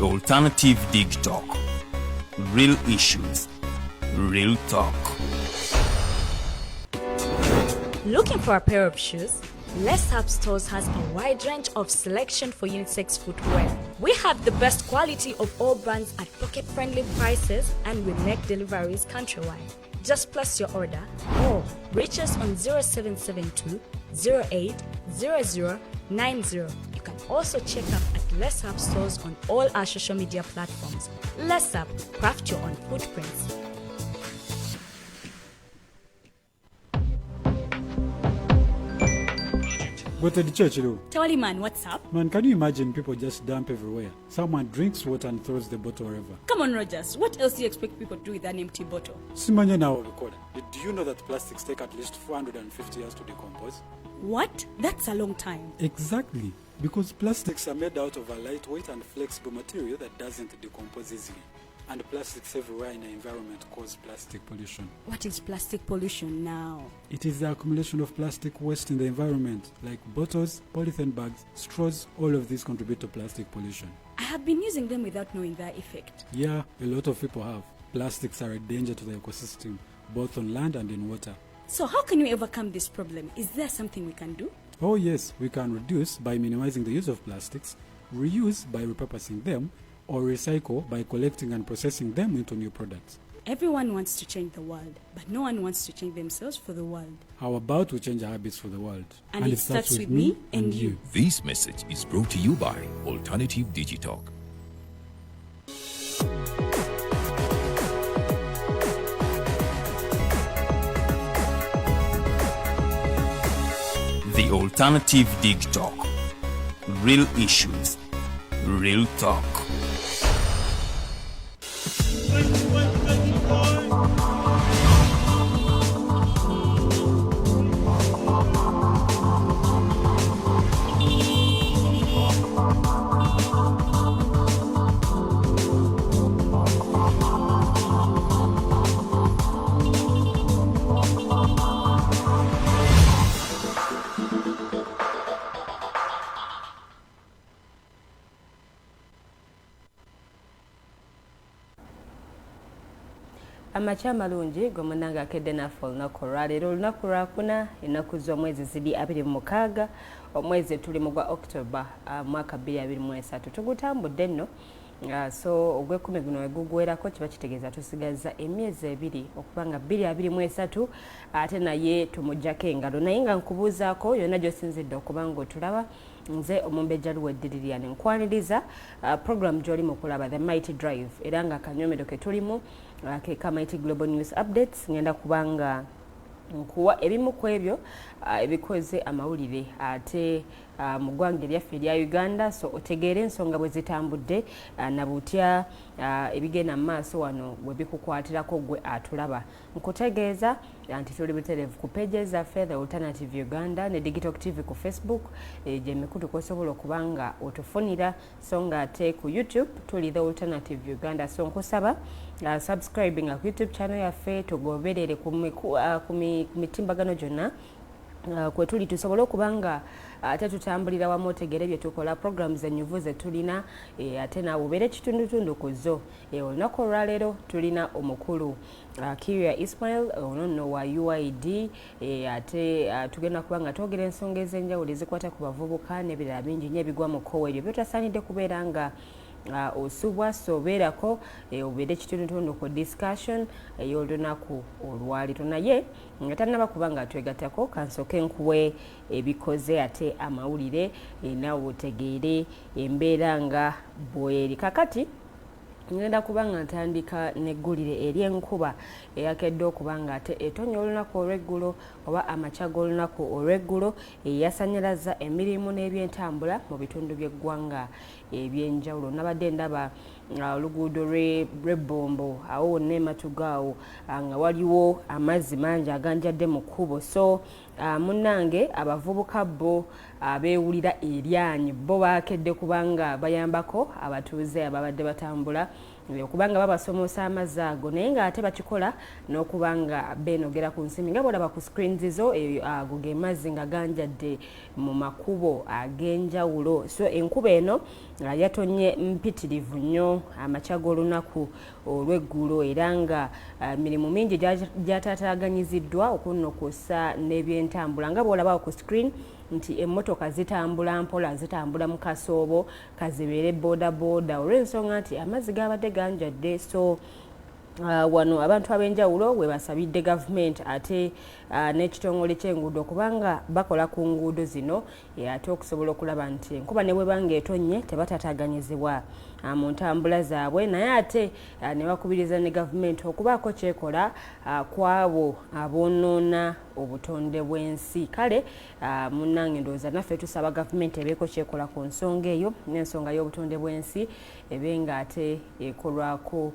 Alternative Digitalk. Real issues, real talk. Looking for a pair of shoes? Let's Up Stores has a wide range of selection for unisex footwear. We have the best quality of all brands at pocket-friendly prices, and we make deliveries countrywide. Just place your order or reach us on 0772 080090. You can also check up at Let's Up Stores on all our social media platforms. Let's Up, craft your own footprints. Go to the church, though. Tewali man, what's up? Man, can you imagine people just dump everywhere? Someone drinks water and throws the bottle wherever. Come on, Rogers. What else do you expect people to do with an empty bottle? Simanya now record. Do you know that plastics take at least 450 years to decompose? What? That's a long time. Exactly. Because plastics are made out of a lightweight and flexible material that doesn't decompose easily. And plastics everywhere in the environment cause plastic pollution. What is plastic pollution now? It is the accumulation of plastic waste in the environment, like bottles, polythene bags, straws, all of these contribute to plastic pollution. I have been using them without knowing their effect. Yeah, a lot of people have. Plastics are a danger to the ecosystem, both on land and in water. So how can we overcome this problem? Is there something we can do? Oh yes, we can reduce by minimizing the use of plastics, reuse by repurposing them, or recycle by collecting and processing them into new products. Everyone wants to change the world, but no one wants to change themselves for the world. How about we change our habits for the world? And it starts with me and you. This message is brought to you by Alternative Digitalk. The Alternative Digitalk. Real issues, real talk. Amakya amalungi gwe munnange akedde naffe olunaku olwaleero, olunaku lwakuna, ennaku z'omwezi ziri 26, omwezi tuli mu gwa October, mwaka 2023. Tugutambudde nno, so ogw'ekkumi guno wegugwerako kiba kitegeeza tusigazza emyezi ebiri okuba nga 2023, ate naye tumuggyako engalo. Naye nga nkubuuzaako yonna gy'osinzidde okuba ng'otulaba, nze omumbejja Luwedde Lilian nkwaniriza program gy'oli mu kulaba The Mighty Drive, era nga akanyomero ke tulimu ke ka Mighty Global News Updates. Ngenda kubanga nkuwa ebimu ku ebyo ebikoze amawulire ate mu ggwanga eryaffe erya Uganda, so otegeere ensonga bwe zitambudde na butya ebigenda mu maaso wano bwe bikukwatirako gwe atulaba. Nkutegeeza nti tuli butereevu ku pages zaffe The Alternative Uganda ne Digital TV ku Facebook, gyemikutu kw'osobola okuba nga otufunira, so nga ate ku YouTube tuli The Alternative Uganda. So nkusaba subscribing ku YouTube channel yaffe, tugoberere ku mitimbagano gyonna kwe tuli, tusobole okuba nga ate tutambulira wamu, otegeere bye tukola, programs ennyuvu ze tulina, ate naawe obeere kitundutundu ku zo. Olunaku olwaleero tulina omukulu Kiria Ismail, ono nno wa UYD, ate tugenda kuba nga twogera ensonga ez'enjawulo ezikwata ku bavubuka n'ebirala bingi nnyo ebigwa mu kkowe eryo byotasaanidde kubeera nga osubwa. So obeerako, obeere kitundutundu ku discussion ey'olunaku olwaleero. Naye nga tannaba kuba nga twegattako, kansooke nkuwe ebikoze ate amawulire, naawe otegeere embeera nga bweri. Kakati ngenda kuba nga ntandika n'eggulire ery'enkuba eyakedde okuba nga ate etonya olunaku olw'eggulo oba amakya g'olunaku olw'eggulo, eyasanyalaza emirimu n'ebyentambula mu bitundu by'eggwanga ebyenjawulo. Nabadde ndaba oluguudo lw'ebbombo awo wonna ematuga awo nga waliwo amazzi mangi aganjadde mu kkubo. So munnange abavubuka bo abeewulira eryanyi bo baakedde kubanga bayambako abatuuze ababadde batambula. Okubanga babasomosa amazzi ago, naye ng'ate bakikola n'okubanga beenogera ku nsimbi. Nga bwolaba ku screens zo, ago ge mazzi nga ganjadde mu makubo ag'enjawulo. So enkuba eno yatonnye mpitirivu nnyo amakya g'olunaku olw'eggulo, era nga mirimu mingi gyataataaganyiziddwa okunno kw'ossa n'ebyentambula. Nga bw'olabawo ku screen nti emmotoka zitambula mpola, zitambula mu kasoobo, kazibeere boodabooda, olw'ensonga nti amazzi gabadde ganjadde. So wano abantu ab'enjawulo we basabidde gavumenti ate n'ekitongole ky'enguudo kubanga bakola ku nguudo zino, ate okusobola okulaba nti enkuba ne bwebanga etonnye tebatataganyizibwa mu ntambula zaabwe, naye ate ne bakubiriza ne gavumenti okubaako kyekola ku abo aboonoona obutonde bw'ensi. Kale munnange, ndowooza naffe tusaba gavumenti ebeeko kyekola ku nsonga eyo, n'ensonga y'obutonde bw'ensi ebe nga ate ekolwako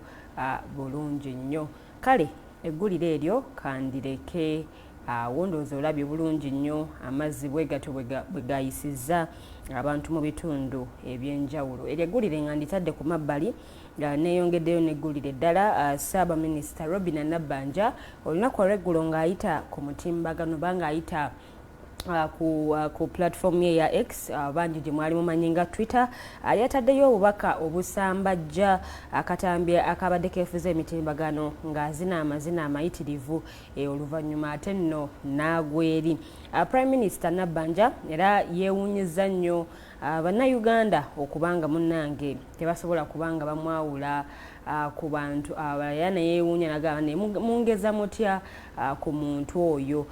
bulungi nnyo. Kale eggulire eryo kandireke awo. Ndowooza olabye bulungi nnyo amazzi bwe gatyo bwe gayisizza abantu mu bitundu ebyenjawulo. Eryo eggulire nga nditadde ku mabbali, neeyongeddeyo n'eggulire eddala. Ssaabaminisita Robina Nabbanja olunaku olw'eggulo ng'ayita ku mutimbagano, ba ng'ayita ku platform ye ya X, bangi gye mwali mumanyi nga Twitter, yataddeyo obubaka obusambajja akatambi akabadde keefuza emitimbagano ng'azina amazina amayitirivu, oluvannyuma ate nno n'agwa eri. Prime Minister Nabbanja era yeewuunyizza nnyo bannayuganda okubanga munnange tebasobola kubanga bamwawula ku bantu abalala, era neyeewuunya nagamba, "Ne mungeza mutya ku muntu oyo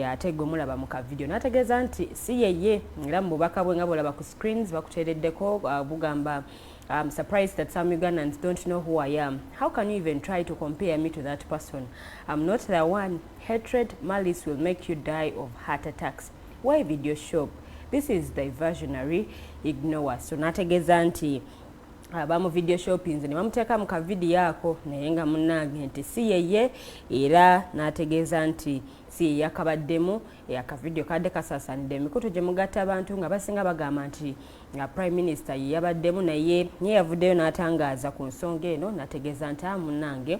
ate gwe mulaba mu kavidiyo?" N'ategeeza nti si yeye, era mu bubaka bwe nga bwolaba ku screens bakuteereddeko, bugamba, "I'm surprised that some Ugandans don't know who I am. How can you even try to compare me to that person? I'm not the one. Hatred, malice will make you die of heart attacks. Why video shop? This is diversionary. Ignore." So n'ategeeza nti abamu video shoppings ne bamuteeka mu kavidiyo ako, naye nga munnange nti si yeye, era n'ategeeza nti si ye yakabaddemu. Akavidiyo kadde kasaasaanidde emikutu gye mugatta abantu, nga basinga bagamba nti nga prime minister ye yabaddemu, naye ye yavuddeyo n'atangaaza ku nsonga eno, n'ategeeza nti a munnange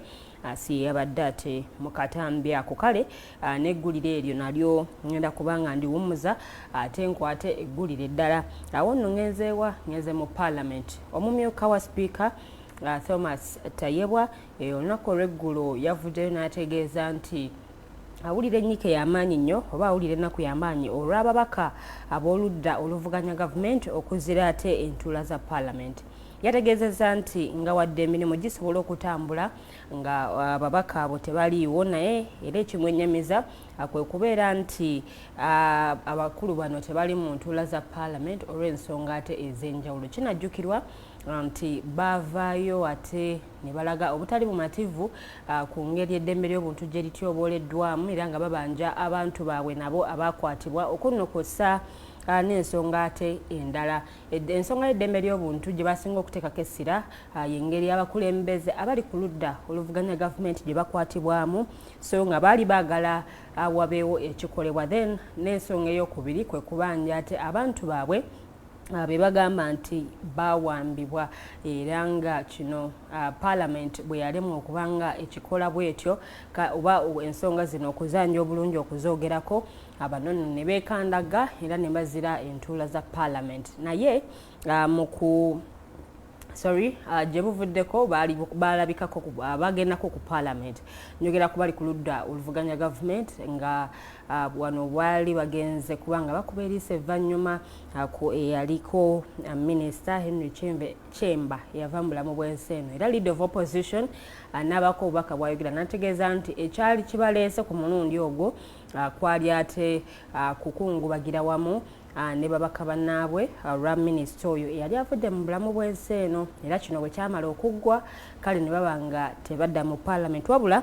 si ye yabadde ate mu katambi ako. Kale n'eggulire eryo nalyo ngenda kubanga ndiwummuza, ate nkwate eggulire eddala. Awo nno ngenzeewa? Ngenze mu parliament. Omumyuka wa sipiika Thomas Tayebwa olunaku olw'eggulo yavuddeyo n'ategeeza nti awulira ennyike y'amaanyi nnyo, oba awulira ennaku y'amaanyi, olw'ababaka ab'oludda oluvuganya gavumenti okuzira ate entuula za parliament. Yategeezezza nti nga wadde emirimu gisobola okutambula nga ababaka abo tebaliiwo, naye era ekimwenyamiza kwe kubeera nti abakulu bano tebali mu ntuula za parliament olw'ensonga ate ez'enjawulo. Kinajjukirwa nti baavaayo ate ne balaga obutali bumativu ku ngeri eddembe ly'obuntu gye lityobooleddwamu, era nga babanja abantu baabwe nabo abakwatibwa, okunno kw'ossa n'ensonga ate endala. Ensonga y'eddembe ly'obuntu gye basinga okuteekako essira y'engeri abakulembeze abali ku ludda oluvuganya gavumenti gye bakwatibwamu, so nga baali baagala wabeewo ekikolebwa. Then n'ensonga ey'okubiri kwe kubanja ate abantu baabwe be bagamba nti bawambibwa, era nga kino parliament bwe yalemwa okuba nga ekikola bwetyo oba ensonga zino okuzanja obulungi okuzoogerako, abanono ne beekandaga era ne bazira entuula za parliament. Naye mu ku sorry, gye buvuddeko balabikako bagendako ku parliament. Njogera ku bali ku ludda oluvuganya gavumenti, nga wano bwali bagenze kubanga bakuba eriiso evvannyuma ku eyaliko minisita Henry Kyemba eyava mu bulamu bw'ensi eno, era leader of opposition n'abaako obubaka bwayogera n'ategeeza nti ekyali kibaleese ku mulundi ogwo kwali ate kukungubagira wamu ne babaka bannaabwe olwa minisita oyo eyali avudde mu bulamu bw'ensi eno. Era kino bwe kyamala okuggwa, kale ne baba nga tebadda mu parliament. Wabula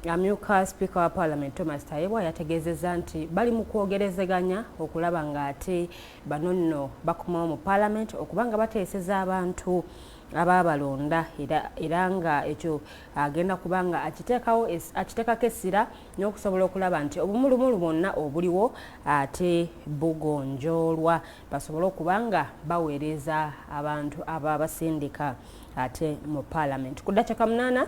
amyuka sipiika wa parliament Thomas Tayebwa yategeezezza nti bali mu kwogerezeganya okulaba ng'ate bano nno bakomawo mu parliament okuba nga bateeseza abantu abaabalonda, era nga ekyo agenda kuba nga akiteekako essira n'okusobola okulaba nti obumulumulu bwonna obuliwo ate bugonjoolwa, basobole okuba nga baweereza abantu ababasindika. ate mu parliament. Ku ddakiika 8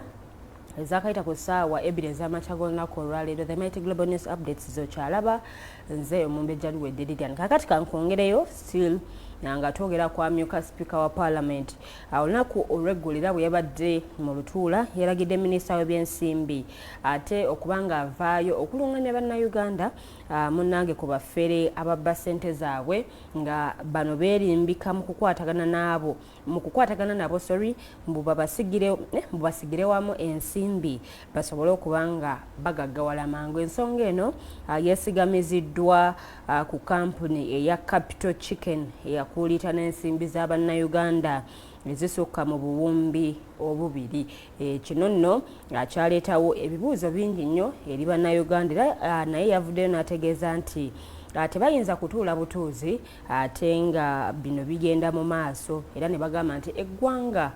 ezakayita ku ssaawa 2 ez'amakya g'olunaku olwaleero, The Mighty Global News Updates zokyalaba, nze Omumbejja Luwedde Lilian. Kakati kankwongereyo still nga twogera ku amyuka sipiika wa parliament. Olunaku olw'eggulo era bwe yabadde mu lutuula, yalagidde minisita w'ebyensimbi ate okuba nga avaayo okulungamya Bannayuganda munnange ku bafere ababba ssente zaabwe, nga bano beerimbika mu kukwatagana n'abo, mu kukwatagana nabo, sorry, mbu basigire wamu ensimbi basobole okuba nga bagaggawala mangu. Ensonga eno yeesigamiziddwa ku kampuni eya Capital Chicken eyakuuliita n'ensimbi z'Abannayuganda ezisukka mu 2000. Kino nno kyaleetawo ebibuuzo bingi nnyo eri Bannayuganda, era naye yavuddeyo n'ategeeza nti tebayinza kutuula butuuzi ate nga bino bigenda mu maaso, era ne bagamba nti eggwanga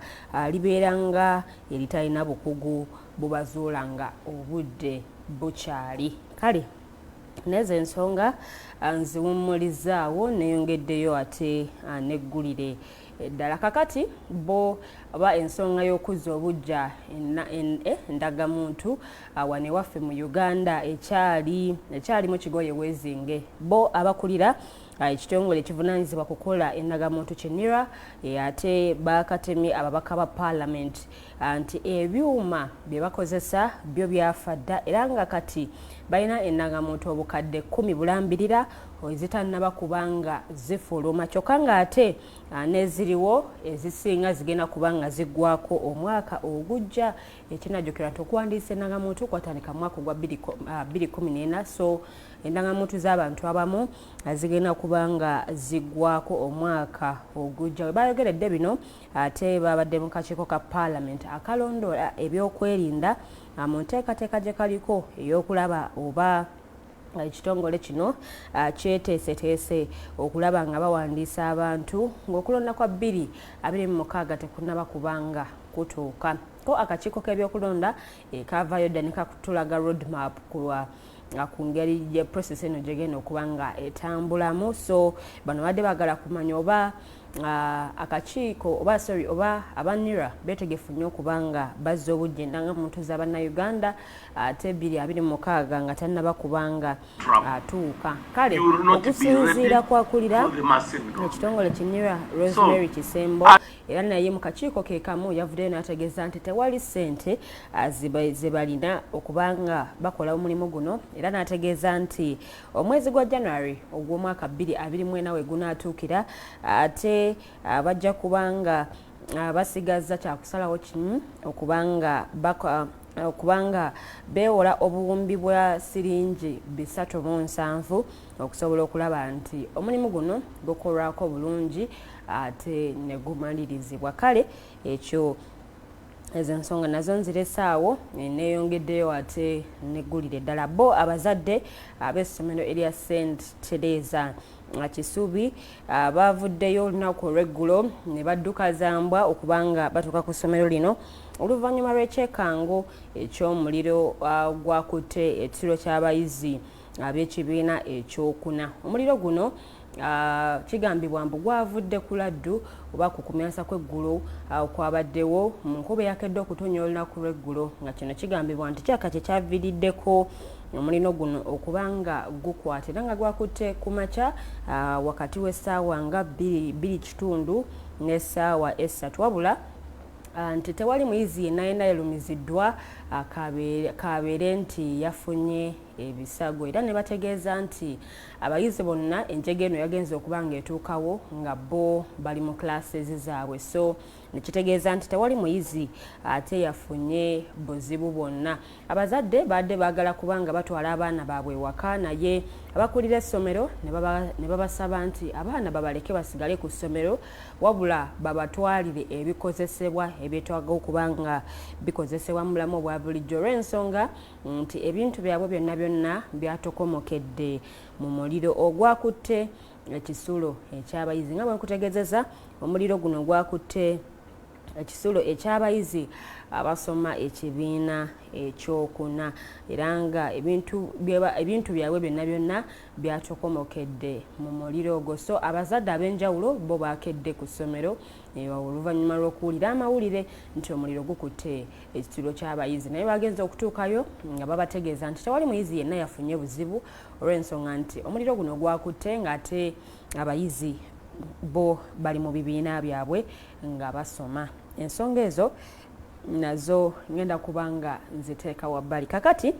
libeera nga eritalina bukugu bubazuula nga obudde bukyali. Kale nezo ensonga nziwummulizaawo, neyongeddeyo ate neggulire eddala. Kakati bo oba ensonga y'okuzza obujja endagamuntu wano ewaffe mu Uganda ekyali mu kigoye weezinge. Bo abakulira ekitongole ekivunaanyizibwa kukola endagamuntu ki NIRA ate bakatemye ababaka ba parliament nti ebyuma bye bakozesa byo byafa dda, era nga kati balina endagamuntu 10,000 bulambirira ezitannaba kubanga zifuluma, kyokka ng'ate n'eziriwo ezisinga zigenda kuba nga ziggwako omwaka ogujja. Ekinajjukira nti okuwandiisa endagamuntu kwatandika mu mwaka ogwa 2014, so endagamuntu z'abantu abamu zigenda kuba nga ziggwako omwaka ogujja. We bayogeredde bino ate babadde mu kakiiko ka parliament akalondoola ebyokwerinda mu nteekateeka gye kaliko ey'okulaba oba ekitongole kino kyeteeseteese okulaba nga bawandiisa abantu ng'okulonda kwa 2026 tekunnaba kubanga kutuuka. Ko akakiiko k'ebyokulonda kavaayo dda ne kakutulaga roadmap ku ngeri gye process eno gyegenda okuba nga etambulamu. So bano badde baagala kumanya oba akakiiko oba, sorry, oba aba NIRA beetegefu nnyo okubanga bazza obujja endangamuntu z'Abannayuganda ate 2026 nga tannaba kubanga atuuka. Kale okusinziira kwakulira ekitongole ki NIRA, Rosemary Kisembo, era naye mu kakiiko ke kamu yavuddeyo n'ategeeza nti tewali ssente ze balina okubanga bakola omulimu guno, era n'ategeeza nti omwezi gwa January ogw'omwaka 2024 we gunaatuukira ate bajja kubanga basigaza kyakusalawo kimu okubanga beewola obuwumbi bwa siringi 370 okusobola okulaba nti omulimu guno gukolwako bulungi ate ne gumalirizibwa. Kale ekyo ezo ensonga nazo nziresaawo, neeyongeddeyo ate neggulire ddala. Bo abazadde ab'essomero erya St Teresa Kisubi bavuddeyo olunaku olw'eggulo ne badduka zambwa okubanga batuuka ku ssomero lino oluvannyuma lw'ekyekango eky'omuliro gwakutte ekisulo ky'abayizi ab'ekibiina ekyokuna. Omuliro guno kigambibwa mbu gwavudde ku laddu oba ku kumyansa kw'eggulu kwabaddewo mu nkuba eyakedde okutonya olunaku lw'eggulo, nga kino kigambibwa nti kyaka kye kyaviiriddeko omuliro guno okuba nga gukwata, era nga gwakutte ku makya wakati w'essaawa nga 2:15 n'essaawa 3, wabula nti tewali muyizi yenna yenna yerumiziddwa kabeere nti yafunye ebisago, era ne bategeeza nti abayizi bonna enjega eno yagenze okuba nga etuukawo nga bo bali mu classes zaabwe, so nekitegeeza nti tewali muyizi ate yafunye buzibu bwonna. Abazadde badde baagala kubanga batwala abaana baabwe ewaka, naye abakulira essomero ne babasaba nti abaana babaleke basigale ku ssomero, wabula babatwalire ebikozesebwa ebyetaaga okuba nga bikozesebwa mu bulamu obwa bulijjo, olw'ensonga nti ebintu byabwe byonna byonna byatokomokedde mu muliro ogwakutte ekisulo ekyabayizi. Nga bwe nkutegeezeza, omuliro guno gwakutte Ekisulo eky'abayizi abasoma ekibiina ekyokuna, era nga ebintu byabwe byonna byonna byatokomokedde mu muliro ogwo. So abazadde ab'enjawulo bo bakedde ku ssomero oluvannyuma lw'okuwulira amawulire nti omuliro gukutte ekisulo ky'abayizi, naye bagenze okutuukayo nga babategeeza nti tewali muyizi yenna yafunye buzibu olw'ensonga nti omuliro guno gwakutte ng'ate abayizi bo bali mu bibiina byabwe nga basoma. Ensonga ezo nazo ngenda kubanga nziteeka wabbali. Kakati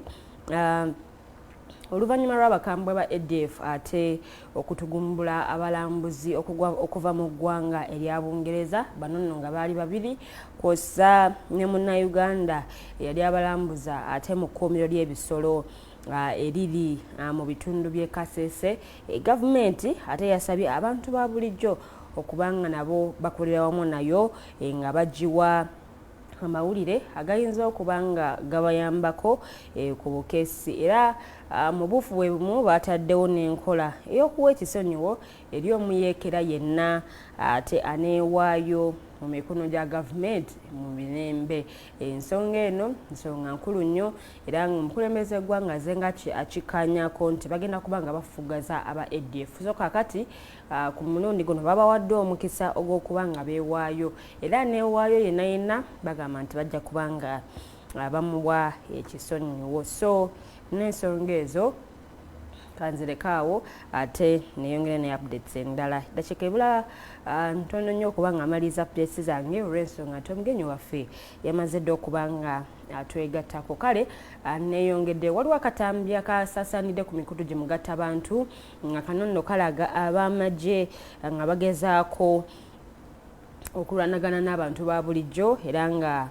oluvannyuma lw'abakambwe ba ADF ate okutugumbula abalambuzi okuva mu ggwanga erya Bungereza, bano nno nga baali babiri kw'ossa ne Munnayuganda eyali abalambuza ate mu kkuumiro ly'ebisolo eriri mu bitundu by'e Kasese, gavumenti ate yasabye abantu ba bulijjo okubanga nabo bakolera wamu nayo nga bagiwa amawulire agayinza okuba nga gabayambako ku bukessi. Era mu buufu bwe bumu bataddewo n'enkola ey'okuwa ekisonyiwo eri omuyeekera yenna ate aneewaayo mu mikono gya gavumenti mu mirembe. Ensonga eno nsonga nkulu nnyo, era nga omukulembeze w'eggwanga aze nga akikkaanyaako nti bagenda kuba nga bafugaza aba ADF. So kaakati ku mulundi guno babawadde omukisa ogw'okuba nga beewaayo, era neewaayo yenna yenna bagamba nti bajja kuba nga bamuwa ekisonyiwo. So n'ensonga ezo kanzirekaawo ate neyongere ne updates endala. Dakiika ebula ntono nnyo okuba nga amaliriza updates zange olw'ensonga nti omugenyi waffe yamaze dda okuba nga atwegattako. Kale neyongedde, waliwo akatambi akasaasaanidde ku mikutu gye mugatta bantu nga kano nno kalaga ab'amagye nga bagezaako okulwanagana n'abantu ba bulijjo, era nga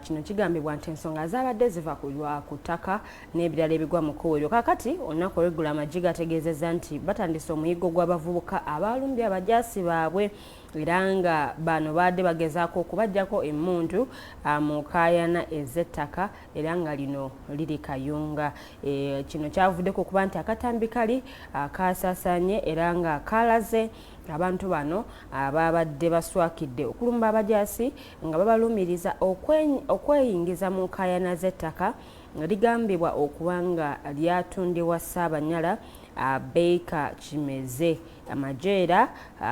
kino kigambibwa nti ensonga zaabadde ziva ku ttaka n'ebirala ebigwa mu kkubo eryo. Kaakati olunaku olw'eggulo amagye gategeezezza nti batandise omuyiggo gw'abavubuka abalumbye abajaasi baabwe, era nga bano baadde bagezaako okubaggyako emmundu mu nkaayana ez'ettaka, era nga lino liri Kayunga. Kino kyavuddeko okuba nti akatambi kali kaasaasaanye era nga kalaze abantu bano ababadde baswakidde okulumba abajaasi nga babalumiriza okweyingiza mu nkaayana z'ettaka ligambibwa okuba nga lyatundibwa Ssaabanyala Baker Kimeze. Amagye era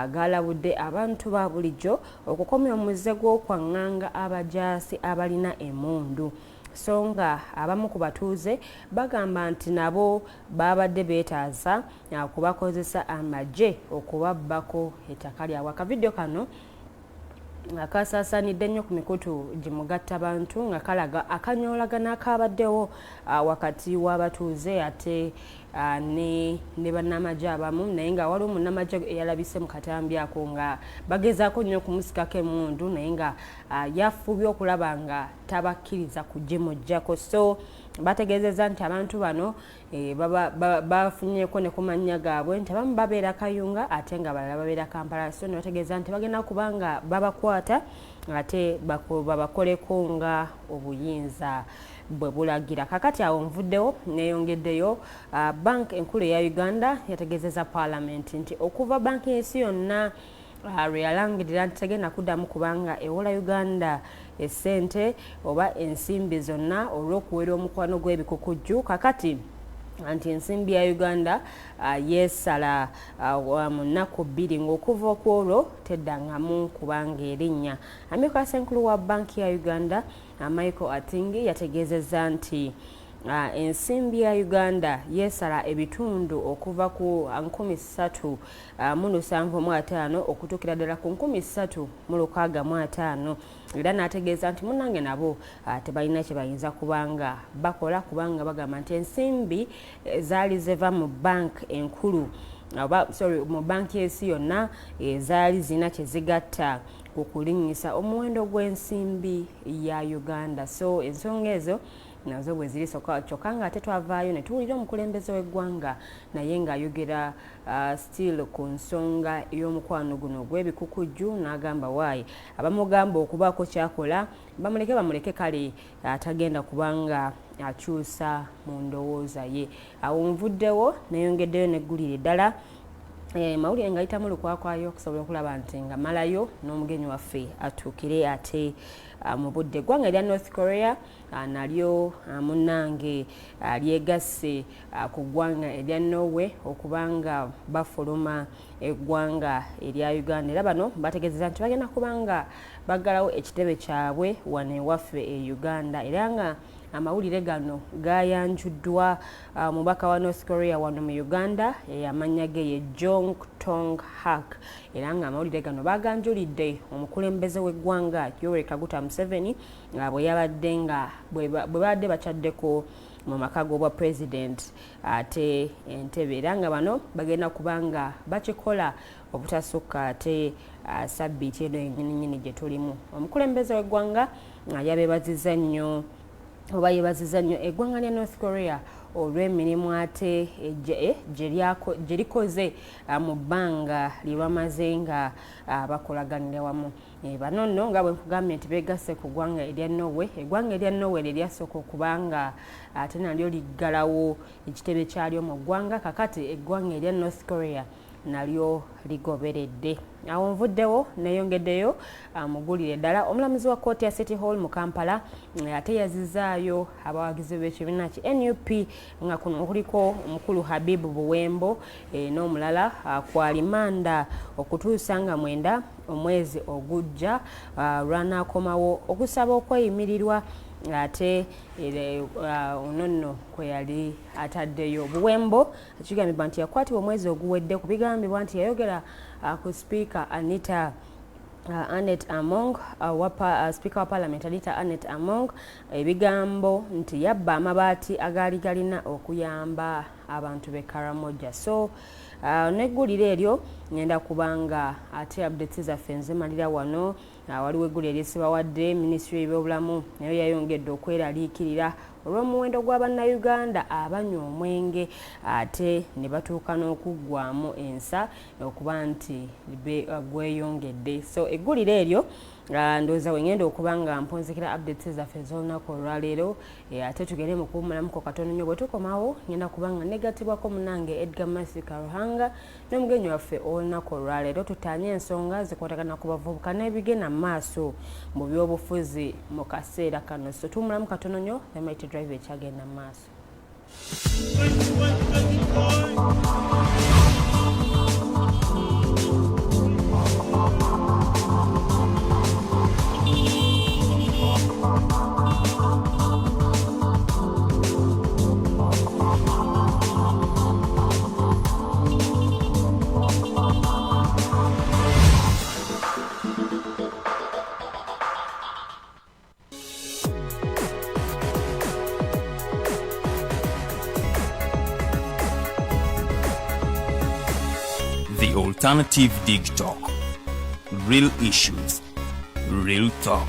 galabudde abantu ba bulijjo okukomya omuze gw'okwaŋŋanga abajaasi abalina emmundu. So nga abamu ku batuuze bagamba nti nabo babadde beetaaza kubakozesa amagye okubabbako ettaka lyabwe. Akavidiyo kano akasaasaanidde nnyo ku mikutu gye mugatta bantu nga kalaga akanyoolagano akabaddewo wakati w'abatuuze ate ne bannamagye abamu, naye nga waliwo munnamagye eyalabise mu katambi ako nga bagezaako nnyo okumusikako emmundu, naye nga yafubye okulaba nga tabakkiriza kugimuggyako. So bategeezezza nti abantu bano bafunyeeko ne ku mannya gaabwe nti abamu babeera Kayunga ate nga abalala babeera Kampala. So ne bategeeza nti bagenda kuba nga babakwata ate babakoleko nga obuyinza bwe bulagira. Kakati awo nvuddewo neeyongeddeyo, bank enkulu eya Uganda yategeezezza paalamenti nti okuva banki y'ensi yonna lwe yalangirira nti tegenda kuddamu kubanga ewola Uganda essente oba ensimbi zonna olw'okuwera omukwano gw'ebikukujju, kakati nti ensimbi ya Uganda yeesala mu nnaku 2 ng'okuva ku olwo teddangamu kubanga erinnya. Amyuka ssenkulu wa banki ya Uganda Michael Atingi yategeezezza nti ensimbi ya Uganda yeesala ebitundu okuva ku 3,775 okutuukira ddala ku 3,650, era n'ategeeza nti munnange nabo tebalina kye bayinza kubanga bakola, kubanga bagamba nti ensimbi zaali ziva mu bank enkulu oba sorry mu banki y'ensi yonna zaali zirina kye zigatta ku kulinnyisa omuwendo gw'ensimbi ya Uganda. So ensonga ezo nazo bwe ziri kyokka nga ate twavaayo ne tuwulira omukulembeze w'eggwanga naye ng'ayogera still ku nsonga y'omukwano guno ogw'ebikukujju, n'agamba waayi abamugamba okubaako kyakola bamuleke kale atagenda kubanga akyusa mu ndowooza ye. Awo nvuddewo neyongeddeyo n'eggulire ddala. Mawulire ngayitamu lukwakwayo okusobola okulaba nti nga malayo n'omugenyi waffe atuukire ate mu budde. Eggwanga erya North Korea nalyo munnange lyegasse ku ggwanga erya Norway okubanga bafuluma eggwanga erya Uganda, era bano bategeezezza nti bagenda kubanga baggalawo ekitebe kyabwe wano ewaffe e Uganda, era nga amawulire gano gayanjuddwa omubaka wa North Korea wano mu Uganda, amannya ge ye Jong Tong Hak, era nga amawulire gano baganjulidde omukulembeze w'eggwanga Yoweri Kaguta Museveni bwe yabadde nga bwe babadde bakyaddeko mu maka g'obwa president ate Entebbe, era nga bano bagenda kubanga bakikola obutasukka ate sabbiiti eno yennyininyini gye tulimu. Omukulembeze w'eggwanga yabeebazizza nnyo oba yeebazizza nnyo eggwanga lya North Korea olw'emirimu ate gye likoze mu bbanga lye bamaze nga bakolaganira wamu. Bano nno nga bwe nkugambye nti beegasse ku ggwanga erya Norway, eggwanga erya Norway lye lyasooka okubanga ate nalyo liggalawo ekitebe kyalyo mu ggwanga, kakati eggwanga erya North Korea nalyo ligoberedde. Awo nvuddewo neeyongeddeyo mugulire ddala. Omulamuzi wa kkooti ya City Hall mu Kampala ate yazizaayo abawagizi b'ekibiina ki NUP nga kuno kuliko omukulu Habib Buwembo n'omulala ku alimanda okutuusa nga 9 omwezi ogujja lw'anaakomawo okusaba okweyimirirwa ate ono nno kwe yali ataddeyo. Buwembo kigambibwa nti yakwatibwa omwezi oguwedde ku bigambibwa nti yayogera ku sipiika Anita Annet Among, sipiika wa parliament Anita Annet Among, ebigambo nti yabba amabaati agaali galina okuyamba abantu b'e Karamoja. So neggulire eryo ngenda kubanga ate updates zaffe nzimalira wano. Waliwo eggulire eryesibawadde minisitule y'ebyobulamu nayo yayongedde okweraliikirira olw'omuwendo gw'abannayuganda abanywa omwenge ate ne batuuka n'okuggwamu ensa okuba nti gweyongedde. So eggulire eryo ndowooza wengenda okuba nga mpunzikira updates zaffe ez'olunaku olwaleero, ate tugende mu kuwummulamuko katono nnyo. Bwe tukomawo ngenda kuba nga negattibwako munnange Edgar Matthew Karuhanga n'omugenyi waffe olunaku olwaleero, tutaanye ensonga zikwatagana ku bavubuka n'ebigenda mu maaso mu byobufuzi mu kaseera kano. So tuwummulamu katono nnyo, The Mighty Drive ekyagenda mu maaso. The Alternative Dig Talk. Real issues, real talk.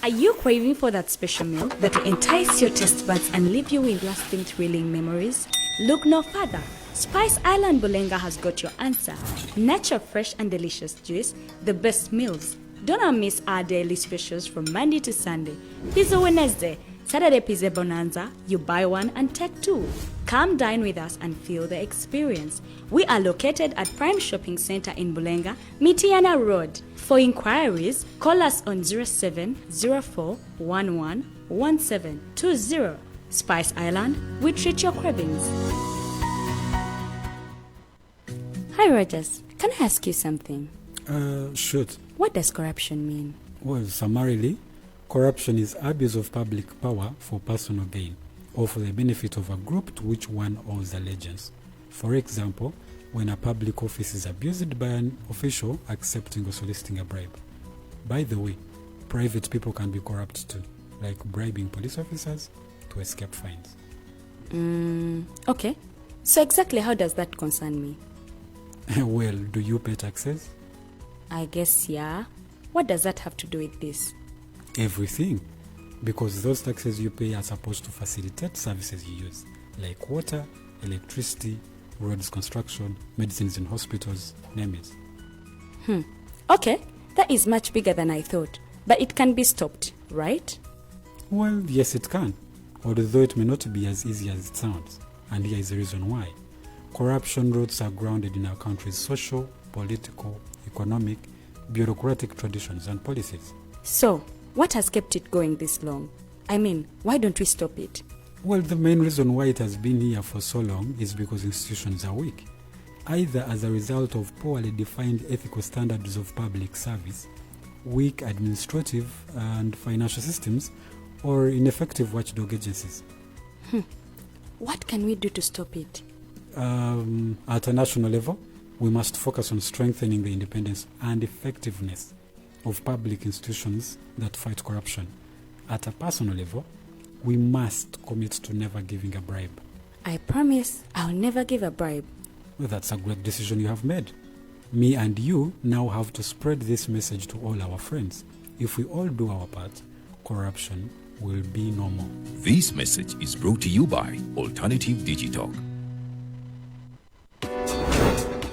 Are you craving for that special meal that will entice your taste buds and leave you with lasting thrilling memories? Look no further. Spice Island Bulenga has got your answer. Natural, fresh and delicious juice, the best meals. Don't miss our daily specials from Monday to Sunday. Pizza Wednesday, Saturday Pizza Bonanza, you buy one and take two. Come dine with us and feel the experience. We are located at Prime Shopping Center in Bulenga, Mitiana Road. For inquiries, call us on 0704 11 1720. Spice Island, we treat your cravings. Hi, Rogers. Can I ask you something? Shoot. What does corruption mean? Well, summarily, corruption is abuse of public power for personal gain or for the benefit of a group to which one owes allegiance. For example, when a public office is abused by an official accepting or soliciting a bribe. By the way, private people can be corrupt too, like bribing police officers to escape fines. Okay. So exactly how does that concern me? Well, do you pay taxes? I guess, yeah. What does that have to do with this? Everything. Because those taxes you pay are supposed to facilitate services you use, like water, electricity, roads construction, medicines in hospitals, name it. Okay, that is much bigger than I thought. But it can be stopped, right? Well, yes, it can, although it may not be as easy as it sounds. And here is the reason why. Corruption roots are grounded in our country's social, political, economic, bureaucratic traditions and policies. So, what has kept it going this long? I mean, why don't we stop it? Well, the main reason why it has been here for so long is because institutions are weak, either as a result of poorly defined ethical standards of public service, weak administrative and financial systems, or ineffective watchdog agencies. What can we do to stop it? At a national level, we must focus on strengthening the independence and effectiveness of public institutions that fight corruption. At a personal level, we must commit to never giving a bribe. I promise I'll never give a bribe. Well, that's a great decision you have made. Me and you now have to spread this message to all our friends. If we all do our part, corruption will be no more. This message is brought to you by Alternative Digitalk.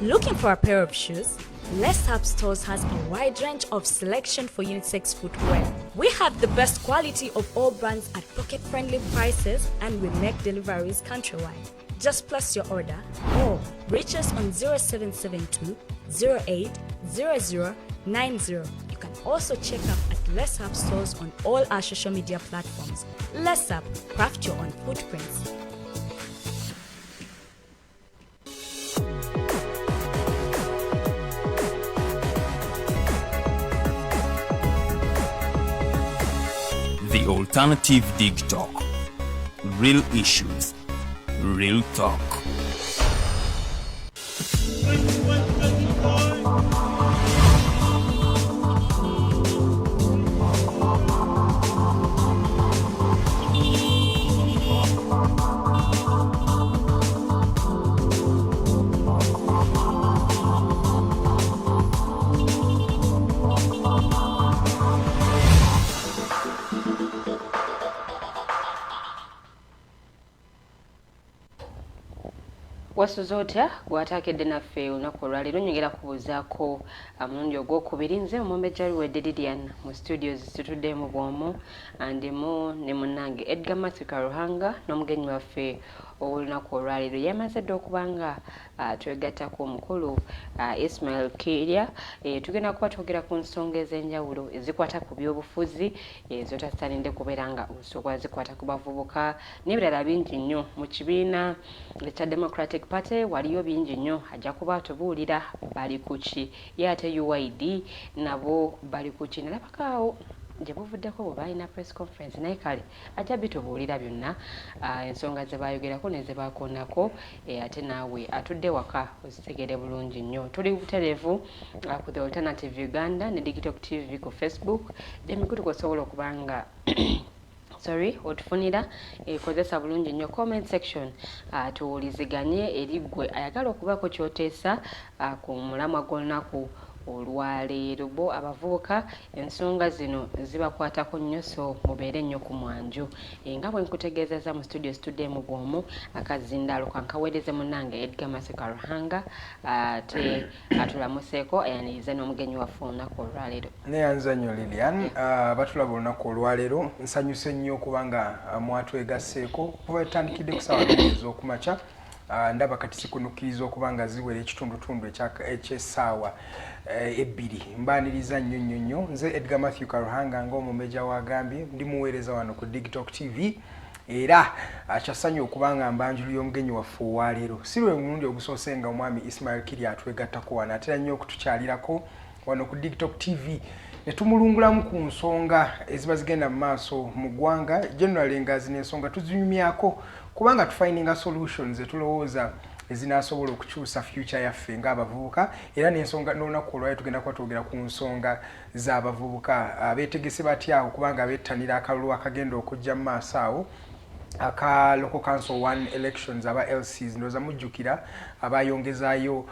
Looking for a pair of shoes? Let's Up Stores has a wide range of selection for unisex footwear. We have the best quality of all brands at pocket-friendly prices, and we make deliveries countrywide. Just place your order or reach us on 0772 08 0090. You can also check up at Let's Up Stores on all our social media platforms. Let's Up, craft your own footprints. The Alternative Dig Talk. Real issues, real talk. Wasuze otya gwatakedde naffe olunaku olwaleero? Nyongera kubuuzaako mulundi ogwokubiri. Nze omumbejja Luwedde Lilian mu studios situddemu bwomu, ndimu ne munnange Edgar Matthew Karuhanga n'omugenyi waffe ow'olunaku olwaleero yamaze dda okuba nga twegattako omukulu Ismail Kirya. Tugenda kuba twogera ku nsonga ez'enjawulo ezikwata ku byobufuzi zotasaanidde kubeera nga osooka, zikwata ku bavubuka n'ebirala bingi nnyo. Mu kibiina ekya Democratic Party waliyo bingi nnyo, ajja kuba atubuulira bali ku ki, ye ate UYD nabo bali ku ki. Nalabakaawo gye buvuddeko bwe balina press conference, naye kale ajja bitubuulira byonna, ensonga ze bayogerako ne ze bakoonako, ate naawe atudde waka ozitegere bulungi nnyo. Tuli butereevu ku The Alternative Uganda ne Digital TV ku Facebook, emikutu kwosobola okuba nga sorry otufunira. Ekozesa bulungi nnyo comment section, tuwuliziganye eri ggwe ayagala okubaako kyoteesa ku mulamwa gw'olunaku olwaleero. Bo abavubuka ensonga zino zibakwatako nnyo, so mubeere nnyo ku mwanjo. Nga bwe nkutegeezezza, mu studio situddemu bwomu, akazindaalo kankaweereze munnange Edgar Maseka Ruhanga, ate atulamuseeko ayanirize n'omugenyi waffe olunaku olwaleero. Neyanza nnyo Lilian. Batulaba olunaku olwaleero, nsanyuse nnyo okubanga mwatwegasseeko kuba tutandikidde ku ssaawa 2 ez'okumakya. Ndaba kati sikunukkiriza okuba nga ziwera ekitundutundu ekyessaawa 2. Mbaniriza nnyo nnyo nnyo. Nze Edgar Matthew Karuhanga, ng'omumeja wagambye, ndi muweereza wano ku Digitalk TV, era kyassanyu okuba nga mbanjulu y'omugenyi waffe owaleero. Si lwe mulundi ogusoose nga omwami Ismail Kirya atwegattako wano, atera nnyo okutukyalirako wano ku Digitalk TV ne tumulungulamu ku nsonga eziba zigenda mu maaso mu ggwanga generally, nga zino ensonga tuzinyumyako kubanga tufindinga solutions etulowooza ezinasobola okukyusa future yaffe ng'abavubuka. Era n'ensonga n'olunaku olwaleero tugenda kuba twogera ku nsonga z'abavubuka, abeetegese batya okubanga bettanira akalulu akagenda okujja mu maaso awo aka local council one elections, aba LCs. Ndowooza mujjukira abayongezaayo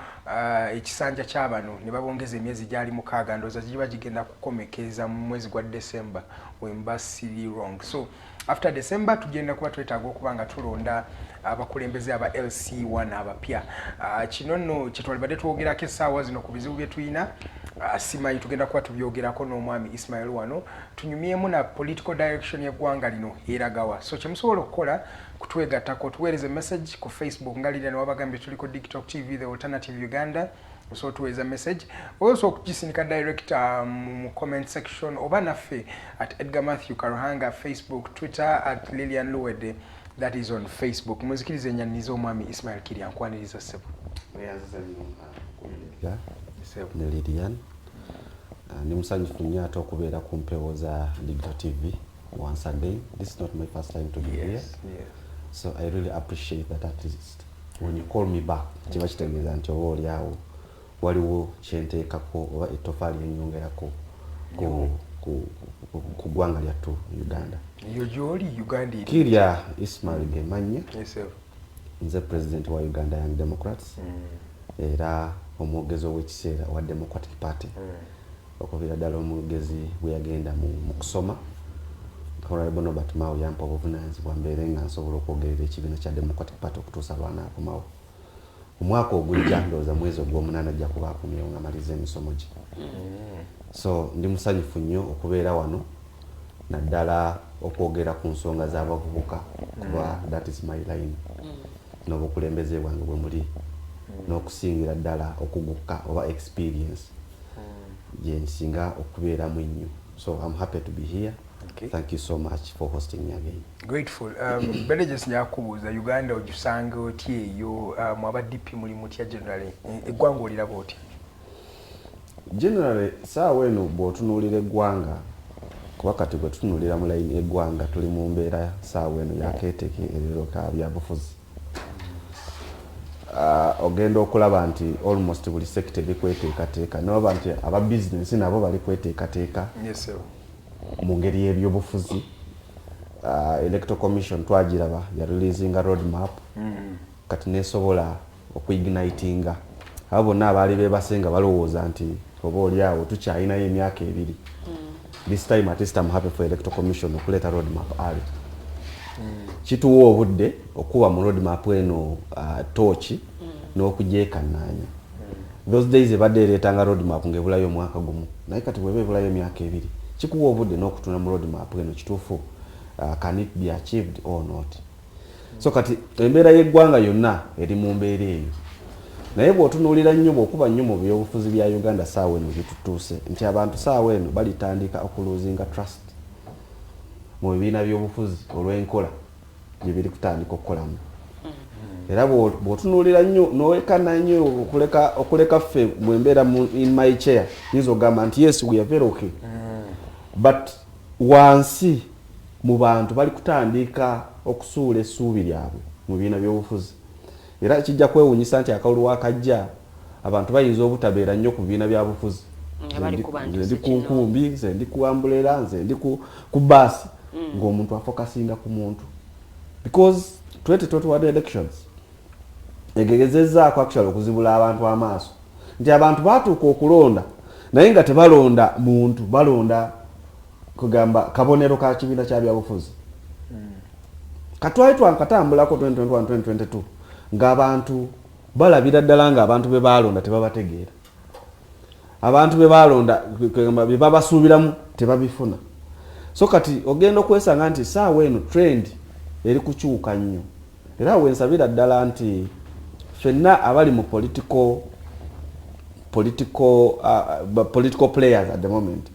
ekisanja kyabano ne babongeza emyezi gyali 6, ndowooza giba gigenda kukomekeza mu mwezi gwa December wemba siri wrong. So after December tugenda kuba twetaaga okuba nga tulonda abakulembeze aba LC1 abapya. Kino nno kyetwalibadde twogerako essaawa zino ku bizibu bye tulina. Simanyi, tugenda kuba tubyogerako n'omwami Ismail wano, tunyumyemu na political direction y'eggwanga lino eragawa. So kyemusobola okukola kutwegattako, tuweereze message ku Facebook nga Lilian wabagambye, tuliko Digital TV, The Alternative Uganda. Osobola otuweereza message oba osobola okugisindika direct mu comment section, oba naffe at Edgar Matthew Karuhanga Facebook, Twitter at Lilian Luwede, that is on Facebook. Muzikirize enyaniriza omwami Ismail Kirya. Nkwaniriza, ssebo. Ne Lilian, ndi musanyufu nnyo ate okubeera ku mpewo za Digital TV once again. This is not my first time to be here. So I really appreciate that. At least when you call me back, kiba kitegeeza nti oba oli awo waliwo kyenteekako oba ettofaali enyongerako ku ggwanga lyattu Uganda. Eyo gyoli Uganda eri. Kirya Ismail gemanye. Yes, sir. Nze president wa Uganda Young Democrats era omwogezi ow'ekiseera owa Democratic Party. Okuviira ddala omwogezi bwe yagenda mu kusoma, Honorable Norbert Mao yampa obuvunaanyizibwa mbeere nga nsobola okwogerera ekibiina kya Democratic Party okutuusa lwanaakomawo omwaka ogujja. Ndowooza mwezi ogw'omunaana ajja kuba akomyewo nga maliriza emisomo gye. So ndi musanyufu nnyo okubeera wano, naddala okwogera ku nsonga z'abavubuka, kuba that is my line n'obukulembeze bwange bwe muli, n'okusingira ddala okuguka oba experience gyensinga okubeeramu ennyo. So I'm happy to be here. Thank you so much for hosting me again. Grateful. Beleges, njakubuuza, Uganda ogisanga otya eyo? Aba DP muli mutya generally? Eggwanga oliraba otya? Generally, saawa eno bw'otunuulira eggwanga, kuba kati bwe tutunuulira mu layini eggwanga tuli mu mbeera saawa eno yakeeteke erero ka byabufuzi. Ogenda okulaba nti almost buli sector eri kweteekateeka, nolaba nti aba bizinesi nabo bali kweteekateeka Yes, sir. mu ngeri y'ebyobufuzi. Electoral Commission twagiraba ya releasinga road map, kati nesobola okuignitinga abo bonna abaali bebase nga balowooza nti oba oli awo tukyalinayo emyaka 2. This time at least I'm happy for Electoral Commission okuleeta road map early. Kituwa obudde okuba mu road map eno tooki n'okugyekannaanya. Those days ebadde ereetanga road map ng'ebulayo omwaka gumu, naye kati bweba ebulayo emyaka 2, kikuwa obudde n'okutuna mu road map eno kituufu, can it be achieved or not? So kati embeera y'eggwanga yonna eri mu mbeera eyo, naye bw'otunuulira nnyo, bw'okuba nnyo mu byobufuzi bya Uganda saawa eno bitutuuse nti abantu saawa eno balitandika okulosinga trust mu bibiina by'obufuzi olw'enkola gye biri kutandika okukolamu. Era bw'otunuulira nnyo n'owekana nnyo okuleka ffe bwembeera in my chair, nyinza okugamba nti yes, we are very okay, but wansi mu bantu bali kutandika okusuula essuubi lyabwe mu bibiina by'obufuzi. Era kijja kwewuunyisa nti akalulu wakajja abantu bayinza obutabeera nnyo ku bibiina bya bufuzi. Nga bali ku bantu Nze ndi ku ssekino. nkumbi, nze ndi ku umbrella, nze ndi ku baasi, ng'omuntu afocusinga ku muntu, because 2021 elections egezezzaako actually okuzibula abantu amaaso nti abantu batuuka okulonda naye nga tebalonda muntu, balonda kugamba kabonero ka kibiina kya byabufuzi. Katwali twankatambulako 2021 2022 ng'abantu balabira ddala ng'abantu be balonda tebabategeera, abantu be balonda kugamba bye babasuubiramu tebabifuna. So kati ogenda okwesanga nti saawa eno trend eri kukyuka nnyo. Era wensabira ddala nti ffenna abali mu political players at the moment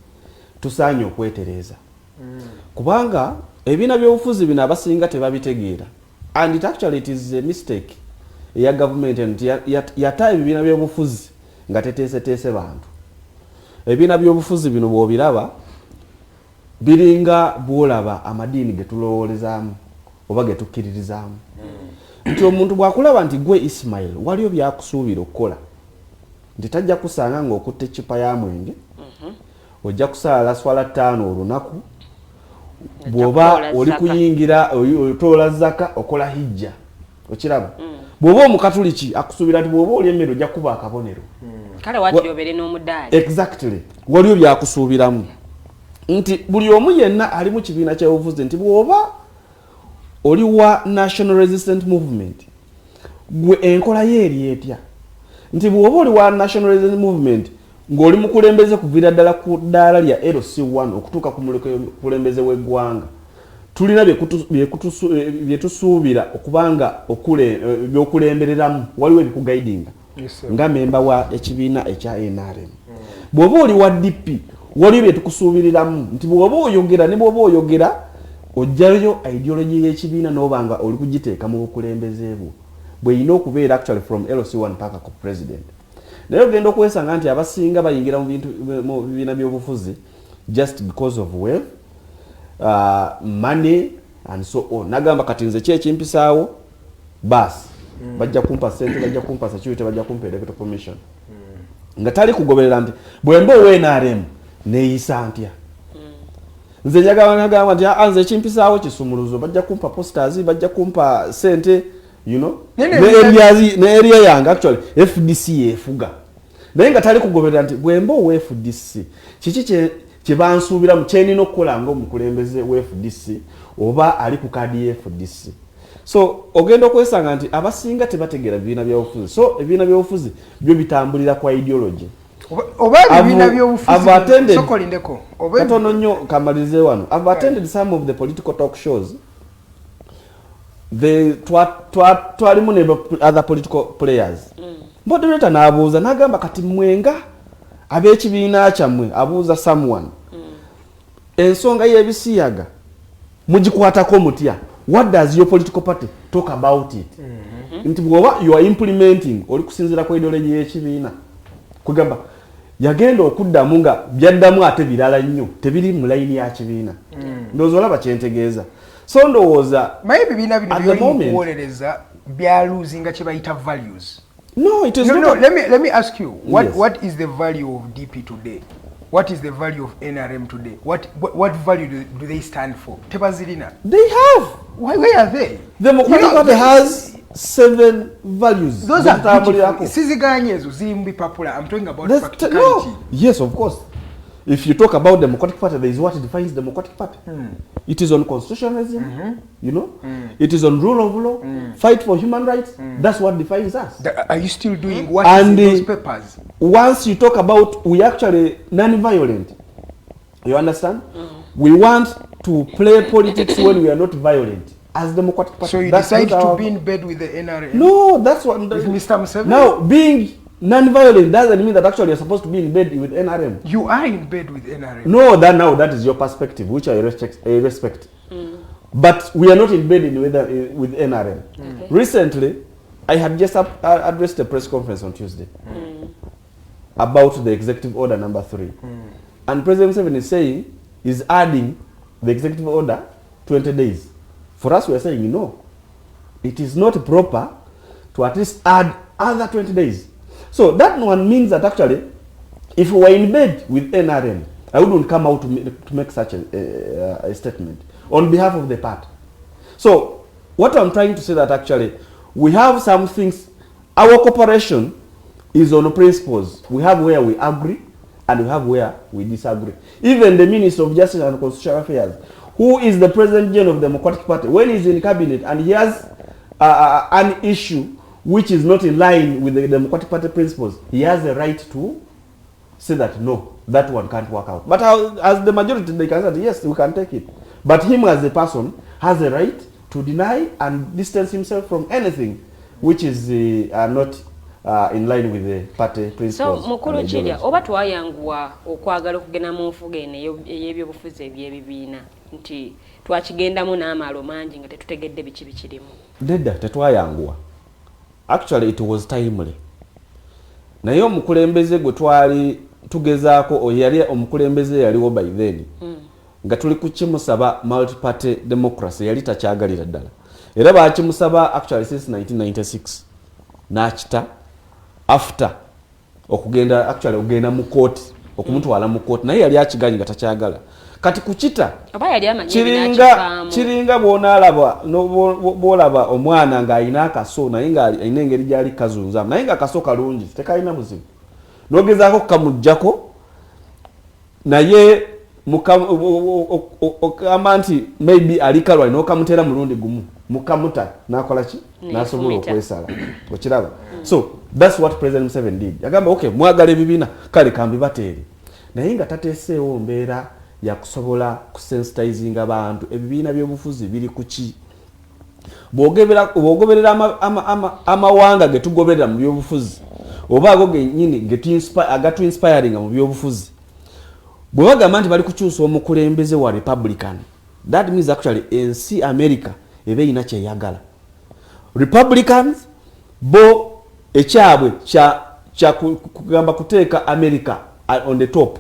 tusaanye okwetereeza, kubanga ebibiina byobufuzi bino abasinga tebabitegeera, and it actually it is a mistake eya gavumenti eno nti yata ebibiina byobufuzi nga teteeseteese bantu. Ebibiina byobufuzi bino bw'obiraba biringa bwolaba amadiini getulowoolezaamu oba getukkiririzaamu, nti omuntu bw'akulaba nti gwe Ismail waliyo byakusuubira okukola, nti tajja kusanga ng'okutta eccupa ya mwenge, ojja kusaala swala 5 olunaku, bw'oba kutoola oli zaka. kuyingira otoola zaka, okola hijja. Okiraba, bw'oba omukatuliki akusuubira nti bw'oba oli emmere ojja kuba akabonero. Kale wakiri obeere n'omudaali. Exactly, waliwo byakusuubiramu nti buli omu yenna ali mu kibiina kyabufuzi, nti bw'oba oli wa National Resistance Movement, gwe enkola ye eri etya? Nti bw'oba oli wa National Resistance Movement, Ng'oli mukulembeze kuviira ddala ku ddaala lya LC1 okutuuka ku mukulembeze w'eggwanga, tulina byetusuubira okubanga byokulembereramu. Waliwo ebikuguidinga nga memba wa ekibiina ekya NRM. Bw'oba oli wa DP, waliwo byetukusuubiriramu nti bw'oba oyogera ne bw'oba oyogera ojjayo ideology y'ekibiina n'oba nga oli kugiteeka mu bukulembeze bwo bweyina okubeera, actually from LC1 paka ku president. Naye ogenda okwesanga nti abasinga bayingira mu bintu mu bibiina by'obufuzi just because of wealth, money and so on. Nagamba, "Kati nze ki ekimpisaawo? Baasi bajja kumpa sente, bajja kumpa security, bajja kumpa electoral commission," nga tali kugoberera nti bwemba owa NRM neeyisa ntya. Nze njagala nagamba nti, "Ah, nze ekimpisaawo kisumuluzo, bajja kumpa posters, bajja kumpa sente ne area yange actually FDC yefuga." Naye nga tali kugoberera nti bwemba owa FDC kiki kyebansuubiramu, kyenina okukola nga omukulembeze wa FDC oba ali ku kaadi ya FDC. So ogenda okwesanga nti abasinga tebategeera bibiina byabufuzi. So ebibiina byobufuzi byo bitambulira kwa ideology. Oba ebibiina byobufuzi, sokolindeko. Katono nnyo kamalirize wano. I've attended some of the political talk shows. The twalimu ne other political players. Moderator n'abuuza n'agamba, "Kati mwenga ab'ekibiina kyammwe," abuuza someone, "ensonga y'ebisiyaga mugikwatako mutya? What does your political party talk about it?" Nti bw'oba you are implementing, oli kusinziira ku ideology y'ekibiina. Kugamba yagenda okuddamu nga byaddamu ate birala nnyo, tebiri mu layini ya kibiina. Ndowooza olaba kyentegeeza. So ndowooza Maye ebibiina bino byolimukuwolereza byaluzinga kye bayita values. No, it is no, not. No, let me ask you, what, yes. What is the value of DP today? What is the value of NRM today? What value do they stand for? Tebazirina. They have. Where are they? Democratic Party has seven values. Those are beautiful. Siziganye, ezo ziri mu bipapula. I'm talking about practicality. No. Yes, of course. If you talk about Democratic Party, there is what defines Democratic Party. It is on constitutionalism, It is on rule of law, fight for human rights. That's what defines us. Are you still doing what and is in those papers? Once you talk about, we actually non-violent. You understand? We want to play politics when we are not violent. As Democratic Party. So you That's decide not to our- be in bed with the NRM? No, that's what. With Mr. Museveni? Now, being non-violent doesn't mean that actually you're supposed to be in bed with NRM. You are in bed with NRM. No, that now that is your perspective, which I respect. I respect. But we are not in bed with NRM. Recently, I had just addressed a press conference on Tuesday about the executive order number 3, and President Museveni is saying is adding the executive order 20 days. For us, we are saying no. It is not proper to at least add other 20 days. So that one means that actually, if we were in bed with NRM, I wouldn't come out to make such a statement on behalf of the party. So what I'm trying to say that actually we have some things, our cooperation is on principles. We have where we agree and we have where we disagree. Even the Minister of Justice and Constitutional Affairs, who is the President General of the Democratic Party, when he's in cabinet and he has an issue which is not in line with the Democratic Party principles, he has a right to say that no, that one can't work out. But as the majority, they can say, "Yes, we can take it." But him as a person has a right to deny and distance himself from anything which is not in line with the party So principles mukulu and Kirya, ideology. oba twayanguwa okwagala okugenda mu nfuga eno ey'ebyobufuzi eby'ebibiina, nti twakigendamu n'amaalo mangi nga tetutegedde biki bikirimu? Nedda, tetwayanguwa. Actually, it was timely. Naye omukulembeze gwe twali tugezaako, oyo yali omukulembeze yaliwo by then, nga tuli kukimusaba multiparty democracy, yali takyagalira ddala. Era bakimusaba actually since 1996, n'akita after okugenda actually okugenda mu kooti, okumutwala mu kooti, naye yali akiganye nga takyagala. Kati kukita Oba yali amanyi kiringa ebinaakivaamu? Kiringa bwonaalaba bwolaba omwana ng'alina akaso, naye ng'alina engeri gyali kazunzamu, naye nga akaso kalungi, tekalina buzibu, n'ogezaako kukamugjako, naye Okugamba nti maybe alikalwa n'okamutera mulundi gumu, mukamuta nakola ki, nasobola okwesala, okiraba? So that's what President Museveni did. Yagamba, "Okay, mwagala ebibiina, kale kambibateere," naye nga tateeseewo mbeera yakusobola kusensitizinga bantu ebibiina by'obufuzi biri ku ki. Bw'ogoberera amawanga getugoberera mu byobufuzi oba ago genyini agatuinspiringa mu byobufuzi, bwe bagamba nti bali kukyusa omukulembeze wa Republican, that means actually ensi America eba erina kyeyagala. Republicans bo ekyabwe kya kugamba kuteeka America on the top,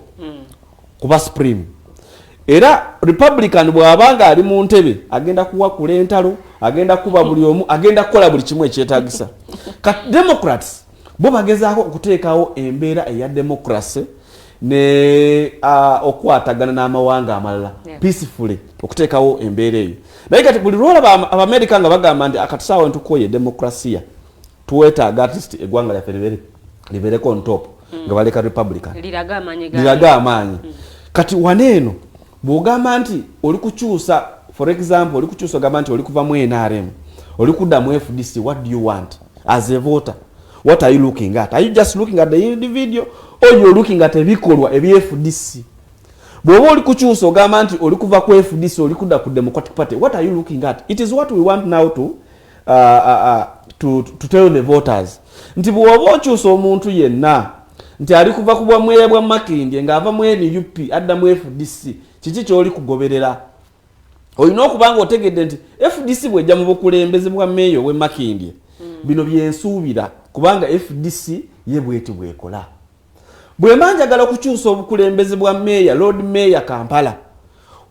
kuba supreme. Era Republican bw'abanga ali mu ntebe agenda kuwakula entalo, agenda kuba buli omu, agenda kukola buli kimu ekyetagisa. Kati Democrats bo bagezaako okuteekawo embeera eya democracy ne okwatagana n'amawanga amalala peacefully, okuteekawo embeera eyo. Naye kati buli lwolaba Abamerika nga bagamba nti akatusaawo ntukoye demokrasiya, tuwetaaga at least eggwanga lyaffe libeereko on top, nga baleka Republican. Liraga amaanyi. Liraga amaanyi. Kati waneeno bw'ogamba nti oli kukyusa, for example, oli kukyusa, ogamba nti oli kuva mu NRM oli kudda mu FDC, what do you want as a voter? What are you looking at? Are you just looking at the individual or you're looking at ebikolwa ebya FDC? Bw'oba oli kukyusa, ogamba nti oli kuva ku FDC oli kudda ku Democratic Party, what are you looking at? It is what we want now to tell the voters nti bw'oba okyusa omuntu yenna nti ali kuva ku bwamweya bwa Makindye ng'ava mu NUP adda mu FDC, kiki kyoli kugoberera? Olina okuba nga otegedde nti FDC bwejja mu bukulembeze bwa meeyo ow'e Makindye, bino byensuubira, kubanga FDC ye bweti bwekola. Bwe mba njagala okukyusa obukulembeze bwa meeya, Lord Mayor Kampala,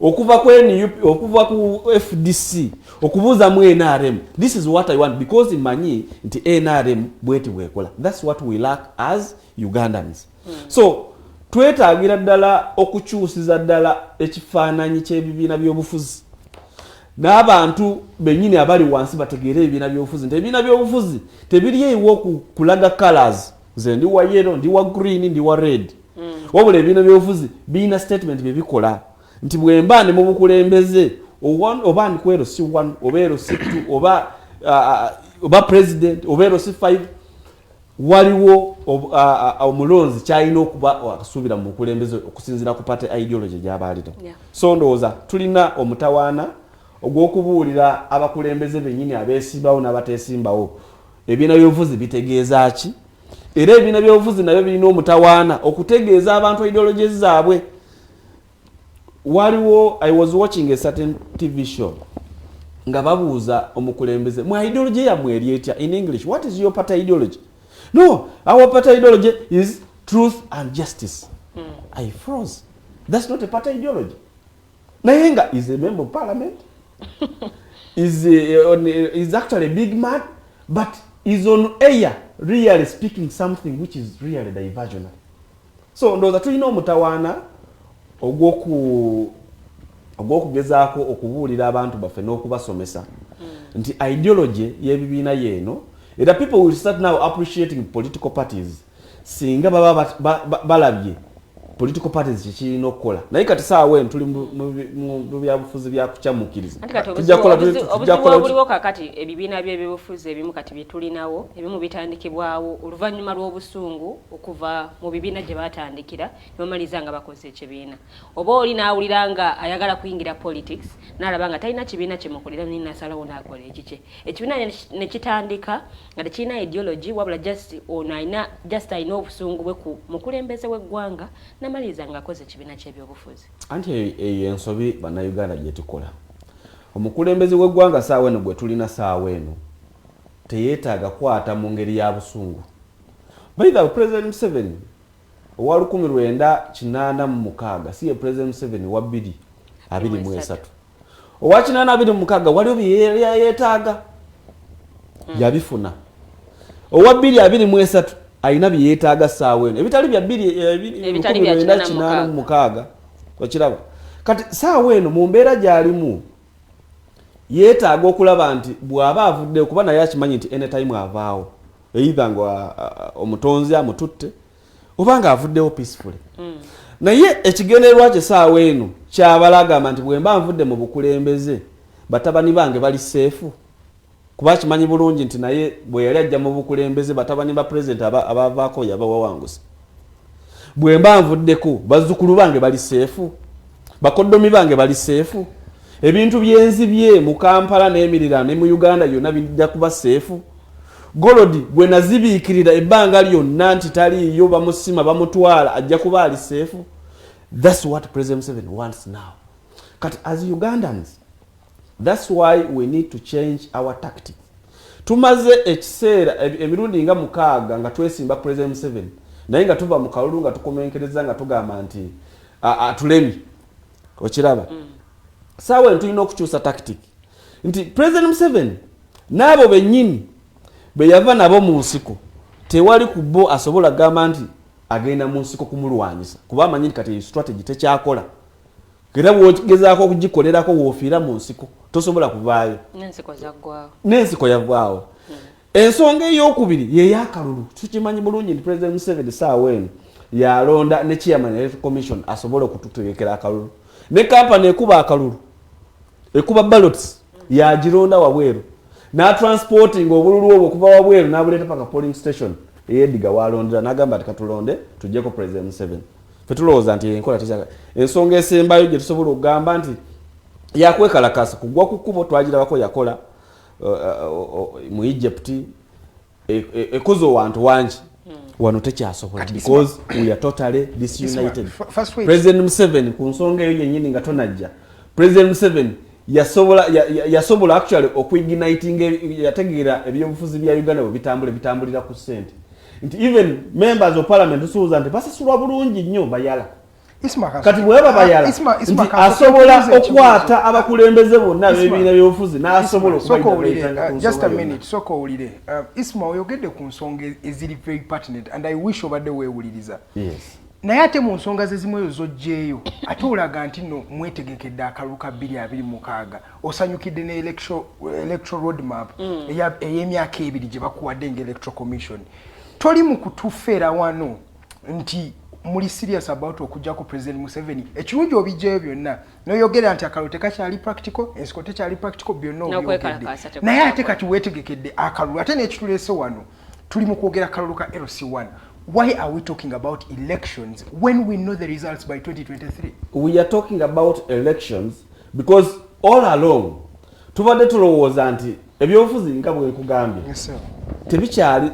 okuva ku NUP, okuva ku FDC okubuuza mu NRM, this is what I want because manyi nti NRM bweti bwekola. That's what we lack as Ugandans. So twetaagira ddala okukyusiza ddala ekifaananyi ky'ebibiina by'obufuzi n'abantu bennyini abali wansi bategeere ebibiina by'obufuzi, nti ebibiina by'obufuzi tebiri ewo kulaga colors, nze ndi wa yellow, ndi wa green, ndi wa red, wabula ebibiina by'obufuzi birina statement byebikola nti bwemba ndi mu bukulembeze oba ndi ku LC1 oba LC2 oba president oba LC5, waliwo omulonzi kyalina okuba asuubira mu bukulembeze okusinziira ku party ideology gy'aba alina. So ndowooza tulina omutawaana ogw'okubuulira abakulembeze bennyini abeesimbawo n'abateesimbawo ebibiina by'obufuzi bitegeeza ki. Era ebibiina by'obufuzi nabyo birina omutawaana okutegeeza abantu ideologies zaabwe. Waliwo, I was watching a certain TV show nga babuuza omukulembeze, "Mu ideology yammwe eri etya?" In English, "What is your party ideology?" "No, our party ideology is truth and justice." I froze. That's not a party ideology. Naye nga is a member of parliament, is actually a big man, but is on air really speaking something which is really diversionary. So ndowooza tulina omutawaana ogw'okugezaako okubuulira abantu baffe n'okubasomesa nti ideology y'ebibiina yeeno. Era people will start now appreciating political parties singa baba balabye political parties kyekirina okukola. Naye kati saawa eno tuli mu byabufuzi byakukyamukiriza. Anti kati Tujja obuzibu tujja kukola obuliwo kakati, ebibiina by'ebyobufuzi ebimu kati bye tulinawo, ebimu bitandikibwawo oluvannyuma lw'obusungu okuva mu bibiina gye batandikira ne bamaliriza nga bakoze ekibiina. Oba oli n'awulira nga ayagala kuyingira politics, n'alaba nga talina kibiina kimukulira, naye nasalawo n'akola ekikye. Ekibiina ne kitandika nga tekirina ideology, wabula just ono alina, just alina obusungu bwe ku mukulembeze w'eggwanga, n'amaliriza ng'akoze ekibiina ky'ebyobufuzi. Anti eyo ensobi Bannayuganda gye tukola. Omukulembeze w'eggwanga saawa eno gwe tulina saawa eno teyeetaaga kwata mu ngeri ya busungu. By the way, President Museveni owa 1986 si ye President Museveni wa 2023. Owa 826 waliwo bye yeetaaga, yabifuna. Owa 2023 alina bye yeetaaga saawa eno ebitali bya Ebitali bya 1986. Okiraba kati saawa eno mu mbeera gy'alimu yeetaaga okulaba nti bw'aba avuddeyo, kuba naye akimanyi nti anytime avaawo, either nga omutonzi amututte oba nga avuddewo peacefully. Naye ekigendererwa kye saawa eno kyabala agamba nti bwe mba nvudde mu bukulembeze, batabani bange bali safe, kuba kimanyi bulungi nti naye bwe yali ajja mu bukulembeze, batabani ba pulezidenti abavaako yabawawangusa. Bwe mba nvuddeko, bazzukulu bange bali safe, bakoddomi bange bali safe, ebintu byenzibye mu Kampala n'emiriraano ne mu Uganda yonna bijja kuba safe. Gold gwe nazibiikirira ebbanga lyonna nti taliiyo, bamusima bamutwala, ajja kuba ali safe. That's what President Museveni wants now. Kati as Ugandans, that's why we need to change our tactics. Tumaze ekiseera emirundi nga 6 nga twesimba President Museveni, naye nga tuva mu kalulu nga tukomenkereza nga tugamba nti atulemi. Okiraba? Saawa eno tulina okukyusa tactic nti President Museveni n'abo bennyini be yava nabo mu nsiko, tewali ku bo asobola kugamba nti agenda mu nsiko kumulwanyisa, kuba amanyi nti kati strategy tekyakola, era bw'ogezaako okugikolerako woofiira mu nsiko, tosobola kuvaayo. N'ensiko zaggwawo. N'ensiko yavaawo. Ensonga eyokubiri yeyakalulu. Tukimanyi bulungi nti President Museveni saawa eno yalonda ne chairman Electoral Commission asobole okututegekera akalulu, ne kampani ekuba akalulu, ekuba ballots, yagironda wabweru, n'atransporting obululu obwo okuva wabweru n'abuleeta paka polling station eyediga walondera, n'agamba nti katulonde tuggyeko President Museveni. Fe tulowooza nti enkola tekyaka. Ensonga esembayo gye tusobola okugamba nti yakwekalakasa kugwa ku kkubo, twagirabako yakola mu Egypt, ekoze owantu wangi, wano tekyasobola because we are totally disunited. First wait. President Museveni ku nsonga eyo yennyini nga tonajja, President Museveni yasobola yasobola actually okuigniting, yategeera ebyobufuzi bya Uganda bwe bitambula, bitambulira ku ssente, nti even members of parliament tusuubiza nti basasulwa bulungi nnyo, bayala. Isma, kati bweba bayala, Isma, Isma, nti asobola okwata abakulembeze bonna ab'ebibiina by'obufuzi n'asobola Sooka owulire, okubayita. Just a minute, sooka owulire. Isma, oyogedde ku nsonga eziri very pertinent and I wish obadde weewuliriza. Yes. Naye ate mu nsonga ze zimu ezo z'oggyeeyo, ate olaga nti nno mwetegekedde akalulu ka 2026, osanyukidde ne electoral roadmap ey'emyaka 2 gye bakuwadde nga Electoral Commission. Toli mu kutufeera wano nti muli serious about okuggyako President Museveni. Ekirungi obiggyeyo byonna noyogera nti akalulu tekakyali practical, ensiko tekyali practical, byonna obyogedde. N'okwekalakaasa Naye ate tekukyakola. kati weetegekedde akalulu, ate n'ekituleese wano tuli mu kwogera akalulu ka LC1. Why are we talking about elections when we know the results by 2023? We are talking about elections because all along tubadde tulowooza nti ebyobufuzi, nga bwe nkugambye, Yes, sir.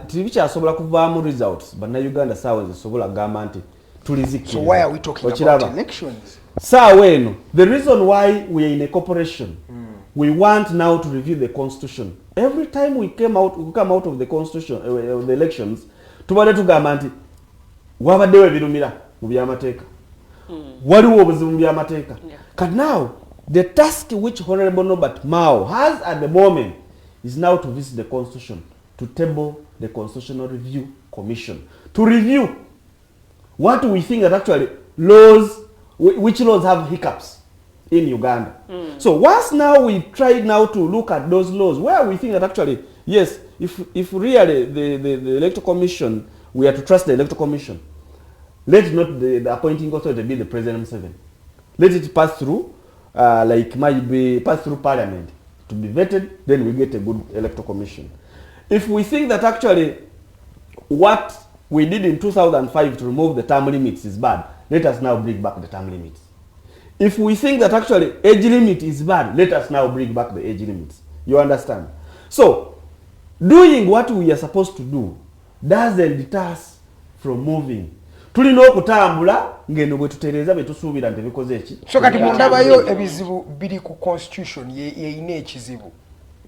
tebikyasobola kuvaamu results Bannayuganda saawa zisobola kugamba nti tulizikkiriza. So why are we talking about Okiraba? elections? Saawa eno, the reason why we are in a corporation, we want now to review the constitution. Every time we came out, we come out of the constitution, the elections, tubadde tugamba nti wabaddewo ebirumira mu byamateeka, waliwo obuzibu mu byamateeka. Kati now the task which Honorable Norbert Mao has at the moment is now to visit the constitution, to table the Constitutional Review Commission to review what we think that actually laws, which laws have hiccups in Uganda. So once now we try now to look at those laws where we think that actually, yes, if really the Electoral Commission, we are to trust the Electoral Commission, let not the appointing authority be the President Museveni. Let it pass through, like might be pass through Parliament to be vetted, then we get a good Electoral Commission. If we think that actually what we did in 2005 to remove the term limits is bad, let us now bring back the term limits. If we think that actually age limit is bad, let us now bring back the age limits. You understand? So, doing what we are supposed to do doesn't deter us from moving. Tulina okutambula ngeno bwe tutereeza bye tusuubira nti bikoze eki. So kati mundabayo ebizibu biri ku constitution yeyina ekizibu.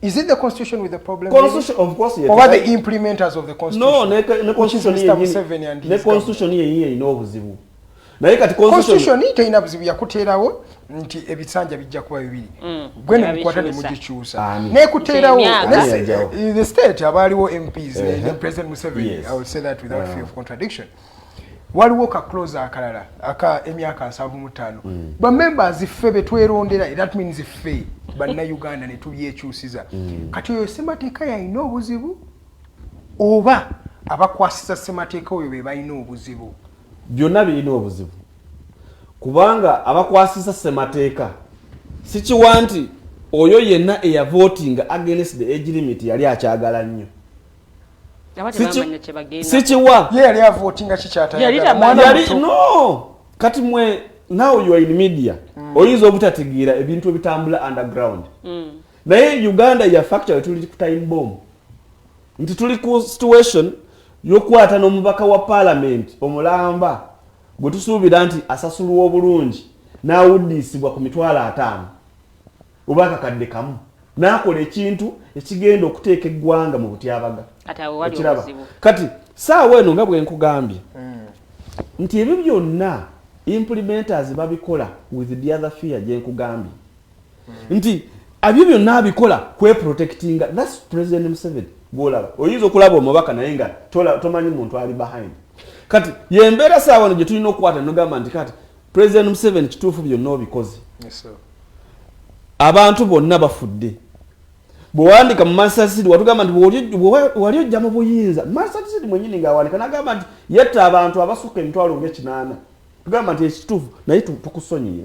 Is it the constitution with the problem? Constitution, of course, yes. Or are the implementers of the constitution? No, ne Which is constitution Mr. yennyini, Museveni and ne his government. constitution yennyini erina obuzibu. Naye kati constitution Constitution terina buzibu, yakuteerawo nti ebisanja bijja kuba bibiri, gwe nemukwata Yabikyusa. nemugikyusa, Ani? nekuteerawo Nti emyaka. Yajawo. The state abaaliwo MPs ne President Museveni, I will say that without fear of contradiction. Waliwo ka clause akalala aka emyaka 75, bamembers ffe betwerondera, that means ffe Bannayuganda, ne tubyekyusiza. Kati oyo ssemateeka yalina obuzibu oba abakwasisa ssemateeka oyo be balina obuzibu? Byonna birina obuzibu. Kubanga abakwasisa ssemateeka, sikiwa nti oyo yenna eyavotinga against the age limit yali akyagala nnyo. Aba tebamanya kye bagenda. Sikiwa. Ye yali avotinga kikyatayagala. Yali tamanyi. Mwana Yali muto. No, kati mwe now you are in media, oyinza obutategeera ebintu ebitambula underground. Naye Uganda yaffe actually tuli ku time bomb, nti tuli ku situation y'okukwata n'omubaka wa parliament omulamba gwe tusuubira nti asasulwa obulungi n'awuddiisibwa ku 50,000 oba akakadde kamu, n'akola ekintu ekigenda okuteeka eggwanga mu butyabaga. Kati awo wali Okiraba? obuzibu. Kati saawa eno nga bwe nkugambye nti ebyo byonna implementers babikola with the other fear gye nkugambye nti ebyo byonna abikola kweprotectinga. That's President Museveni gwolaba. Oyinza okulaba omubaka naye nga tomanyi muntu ali behind. Kati yembeera saawa eno gye tulina okukwata nogamba nti kati President Museveni, kituufu byonna obikoze. Yes, sir. Abantu bonna bafudde. Bwewandika mu Manchester City watugamba nti wali ojja mu buyinza, Manchester City mwenyini ng'awandika n'agamba nti yetta abantu abasukka 800,000. Tugamba nti ekituufu, naye tukusonyiye.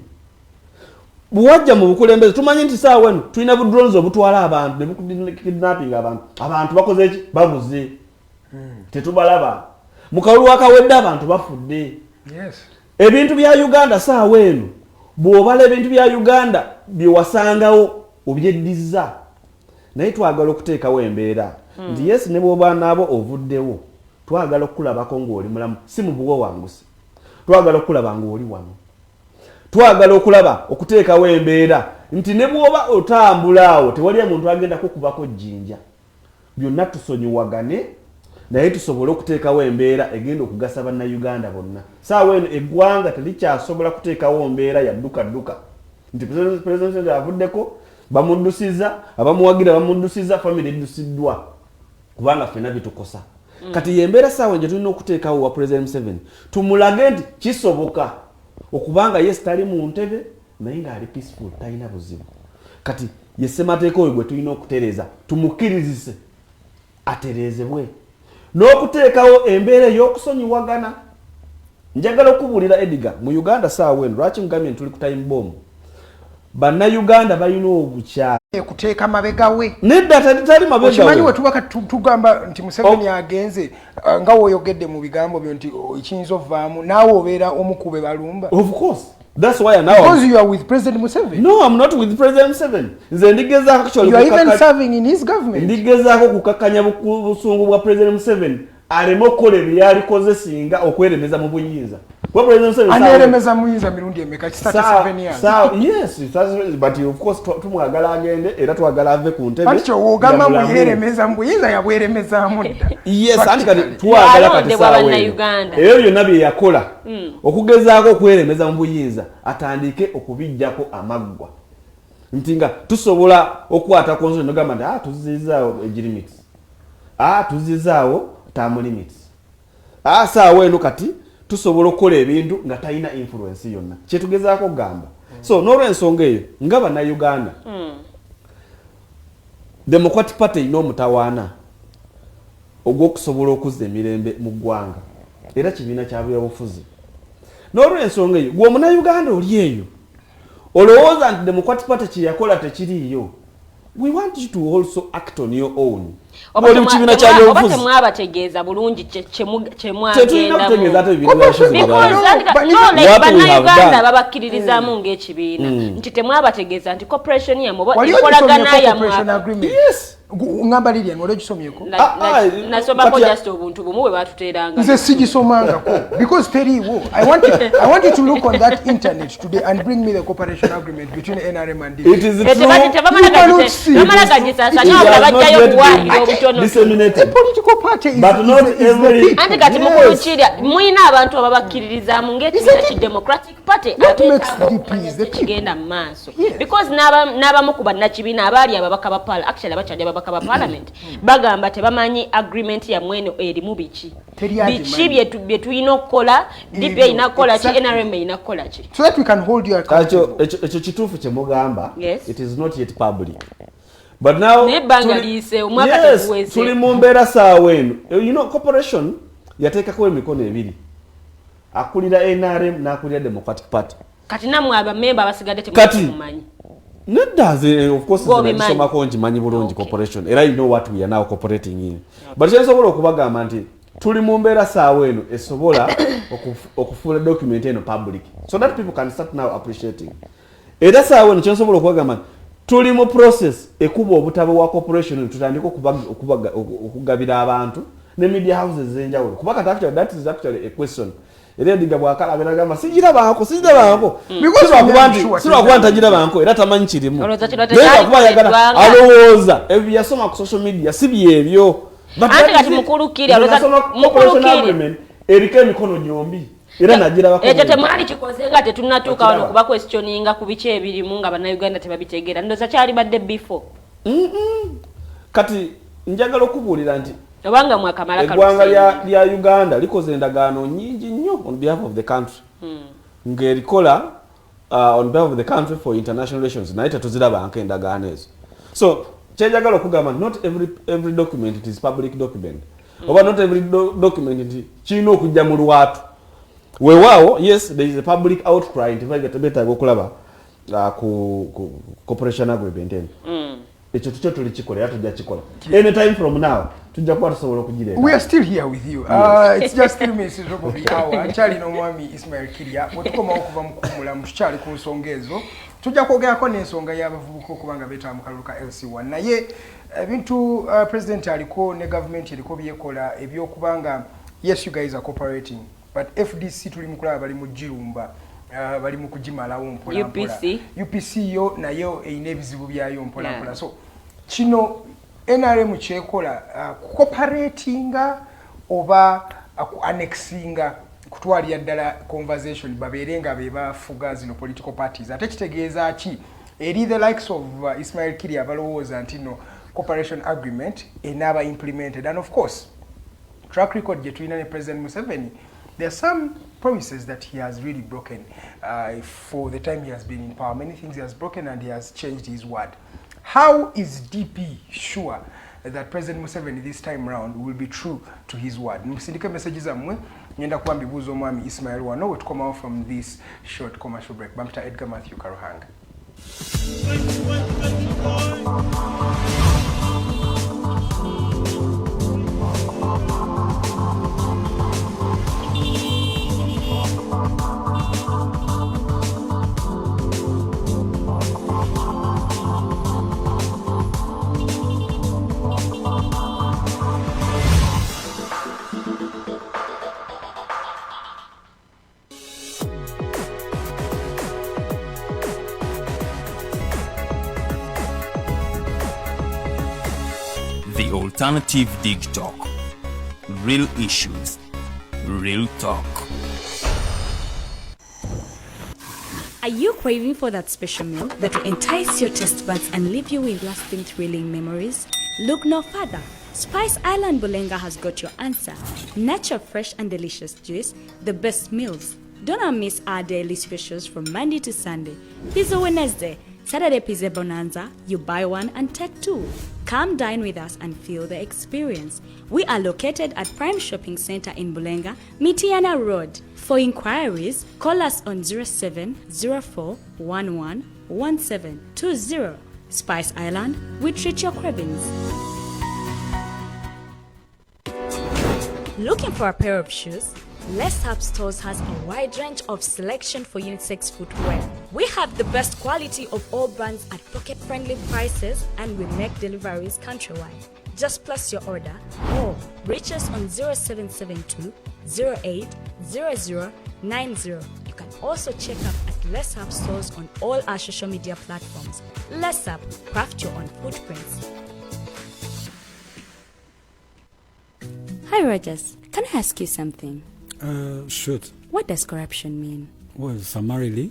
Bwewajja mu bukulembeze, tumanyi nti saawa eno tulina budrones obutwala abantu ne bukidnapping abantu. Abantu bakoze eki? Babuze, tetubalaba. Mu kalulu akawedde abantu bafudde. Ebintu bya Uganda saawa eno, bw'obala ebintu bya Uganda byewasangawo obyeddiza, naye twagala okuteekawo embeera nti yes, ne bw'oba naabo ovuddewo, twagala okukulabako ng'oli mulamu, si mu buwawanguse. Twagala okukulaba ng'oli wano. Twagala okulaba okuteekawo embeera nti ne bw'oba otambula awo tewali muntu agenda kukubako jjinja. Byonna tusonyiwagane, naye tusobole okuteekawo embeera egenda okugasa Bannayuganda bonna. Saawa eno eggwanga telikyasobola kuteekawo mbeera ya dduka dduka nti President avuddeko, bamuddusiza, abamuwagira bamuddusiza, family eddusiddwa, kubanga ffenna bitukosa. Kati yembeera saawa gye tulina okuteekawo wa President Museveni, tumulage nti kisoboka okubanga yes, tali mu ntebe, naye ng'ali peaceful, talina buzibu. Kati ye ssemateeka oyo gwe tulina okutereeza, tumukkirizise atereezebwe n'okuteekawo embeera ey'okusonyiwagana. Njagala okubuulira Edgar, mu Uganda saawa eno, lwaki mugambye nti tuli ku time bomb, Bannayuganda balina obukya Kuteeka mabega we. Nedda, tali mabega Okimanyi we. we tuba kati tugamba nti Museveni agenze, nga woyogedde mu bigambo byo nti ekiyinza ovaamu naawe obeera omukube balumba. Of course, that's why now Because you are with President Museveni. No, I'm not with President Museveni. Nze ndigezaako actually You are even serving in his government. Ndigezaako kukakkanya busungu bwa President Museveni aleme okukola ebyalikoze singa okweremeza mu buyinza. Kuba President Museveni Aneeremeza muyinza mirundi emeka? Ki 37 years. Yes, 37, but of course tumwagala agende era twagala ave ku ntebe. Anti ky'ogamba nga mulamu. Yeeremeza mu buyinza, yabweremezaamu dda. Yes, anti kati Practically. twagala kati Alondebwa saawa eno Bannayuganda. ebyo byonna bye yakola okugezaako okweremeza mu buyinza atandike okubijjako amaggwa, nti nga tusobola okukwata ku nsonyi nogamba nti ah, tuzizaawo age limits, ah, tuzizaawo term limits, ah, saawa eno kati tusobola okukola ebintu nga talina influence yonna. Kyetugezaako okugamba. So n'olwensonga eyo, nga Bannayuganda, Democratic Party erina omutawaana ogw'okusobola okuzza emirembe mu ggwanga, era kibiina kya byabufuzi. N'olwensonga eyo, gwe Omunnayuganda oli eyo olowooza nti Democratic Party kyeyakola tekiriiyo, we want you to also act on your own. Oba Oli mu kibiina kya oba byobufuzi. temwabategeeza bulungi Tetulina kutegeeza ate ebibiina bya bufuzi Because birala. No, like What we have Bannayuganda done. babakkiririzaamu ng'ekibiina nti temwabategeeza nti corporation yammwe oba Wali enkolagana ogisomyeko yammwe. cooperation agreement? Yes. Ngamba Lilian, wali ogisomyeko? Ah, ah, Nasomako kati- just obuntu bumu bwe batuteeranga. Nze sigisomangako because teriiwo. I want you to look on that internet today and bring me the cooperation agreement between NRM and DP. It is true. Tebamala You cannot see. bamala gagisaasanya, It wabula has not bajjayo yet kuwaayira been obutono. disseminated. The political party is, But not is the every- people. Anti kati mukulu Yes. kirya mulina abantu ababakkiririzaamu ng'ekibiina ki Democratic Party What makes DP is the people. kigenda mu maaso. Yes. Because n'abamu ku bannakibiina abaali ababaka ba actually abakyali ababaka ba parliament bagamba tebamanyi agreement yammwe eno erimu biki. Teri agimanyi. Biki bye tulina okukola, DP Ebyo, erina kukola ki, exactly. NRM erina kukola ki. So that we can hold you accountable. Ekyo kituufu kye mugamba. Yes. It is not yet public, but now Naye ebbanga liyise, omwaka Yes, teguweze. tuli mu mbeera saawa eno. Corporation yateekako emikono ebiri. Akulira NRM n'akulira Democratic Party. Kati nammwe abamemba abasigadde Kati- temumanyi? Nedda, nze of course Gwe nze obimanyi. nagisomako, nkimanyi bulungi. Cooperation era, you know what we are now cooperating in, but kyensobola okubagamba nti tuli mu mbeera saawa eno esobola okufuula document eno public so that people can start now appreciating. Era saawa eno kyensobola okubagamba nti tuli mu process ekuba obutabo bwa cooperation eno, tutandike okugabira abantu ne media houses ez'enjawulo, kuba kati actually that is actually a question era Ediga bwakalaba nagamba sigirabangako, sigirabangako. Because Sirwakuba nti we are sure sirwakuba nti tagirabangako era tamanyi kirimu. Olowooza kino Naye lwakuba ayagala tekyali alowooza ebyo byeyasoma ku social media si byebyo. But Anti that kati is it. mukulu Kiri, Nze alowooza- nasoma mukulu cooperation Kiri. agreement eriko emikono gyombi era nagirabako Ekyo bwenti. temwali kikoze nga tetunnatuuka wano Okiraba. kuba questioninga ku biki ebirimu nga Bannayuganda tebabitegeera. Ndowooza kyalibadde before. Kati njagala okubuulira nti obanga mwakamala eggwanga lya Uganda likoze endagaano nyingi nnyo on behalf of the country, ng'erikola on behalf of the country for international relations, naye tetuzirabanga endagaano ezo. So kyenjagala okugamba, not every document it is public document, oba not every document nti kirina okujja mu lwatu. Weewaawo, yes, there is a public outcry nti beetaaga okulaba ku cooperation agreement eno. Ekyo tukyo tuli kikola era tujja kikola anytime from now, tujja kuba tusobola okugireeta. We are still here with you. It's just 3 minutes to top of the hour. Nkyalina omwami Ismail Kirya. Bwe tukomawo okuva mu kuwummulamu, tukyali ku nsonga ezo. Tujja kwogerako n'ensonga y'abavubuka okuba nga beetaba mu kalulu ka LC1. Naye ebintu president aliko ne gavumenti eriko byekola ebyokuba nga, yes, you guys are cooperating, but FDC tuli mu kulaba bali mu girumba. Bali mu kugimalawo mpola mpola. UPC. UPC yo nayo erina ebizibu byayo mpola mpola. So kino NRM kyekola cooperatinga oba ku annexinga, kutwalira ddala conversation babeere nga be bafuga zino political parties, ate kitegeeza ki eri the likes of Ismail Kiri abalowooza nti no cooperation agreement enaaba implemented? And of course, track record gye tulina ne President Museveni, there are some promises that he has really broken for the time he has been in power. Many things he has broken and he has changed his word. How is DP sure that President Museveni this time round will be true to his word? Musindike message zammwe, ngenda kuba mbibuuza omwami Ismail wano we tukomawo from this short commercial break. Bampita Edgar Matthew Karuhanga. The Alternative Dig Talk. Real issues, real talk. Are you craving for that special meal that will entice your taste buds and leave you with lasting thrilling memories? Look no further. Spice Island Bulenga has got your answer. Natural, fresh, and delicious juice, the best meals. Don't miss our daily specials from Monday to Sunday. Pizza Wednesday, Saturday Pizza Bonanza, you buy one and take two. Come dine with us and feel the experience. We are located at Prime Shopping Center in Bulenga, Mitiana Road. For inquiries, call us on 0704 11 1720. Spice Island, we treat your cravings. Looking for a pair of shoes? Let's Up Stores has a wide range of selection for unisex footwear. We have the best quality of all brands at pocket friendly prices and we make deliveries countrywide. Just place your order or reach us on 0772 08 0090. You can also check up at Let's Up Stores on all our social media platforms. Let's Up, craft your own footprints. Hi, Rogers. Can I ask you something? Shoot. What does corruption mean? Well, summarily,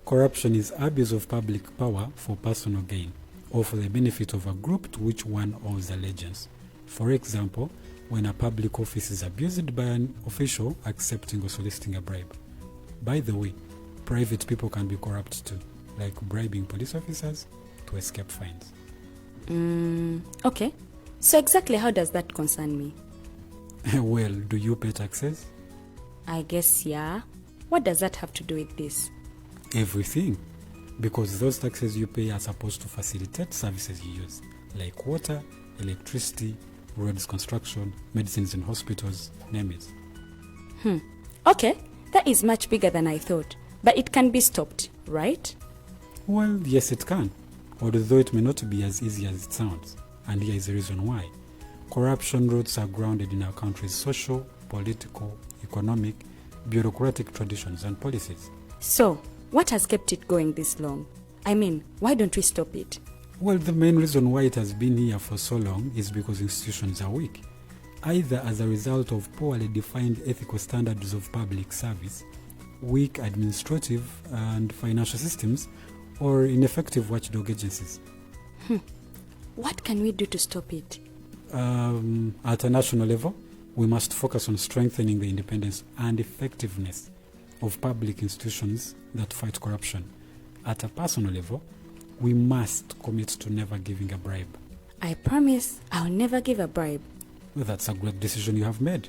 corruption is abuse of public power for personal gain or for the benefit of a group to which one owes allegiance. For example, when a public office is abused by an official accepting or soliciting a bribe. By the way, private people can be corrupt too, like bribing police officers to escape fines. Okay. So, exactly how does that concern me? Well, do you pay taxes? I guess, yeah. What does that have to do with this? Everything. Because those taxes you pay are supposed to facilitate services you use, like water, electricity, roads construction, medicines in hospitals, name it. Okay, that is much bigger than I thought. But it can be stopped, right? Well, yes, it can, although it may not be as easy as it sounds. And here is the reason why. Corruption roots are grounded in our country's social, political, economic, bureaucratic traditions and policies. So, what has kept it going this long? I mean, why don't we stop it? Well, the main reason why it has been here for so long is because institutions are weak, either as a result of poorly defined ethical standards of public service, weak administrative and financial systems, or ineffective watchdog agencies. What can we do to stop it? At a national level, we must focus on strengthening the independence and effectiveness of public institutions that fight corruption. At a personal level, we must commit to never giving a bribe. I promise I'll never give a bribe. Well, that's a great decision you have made.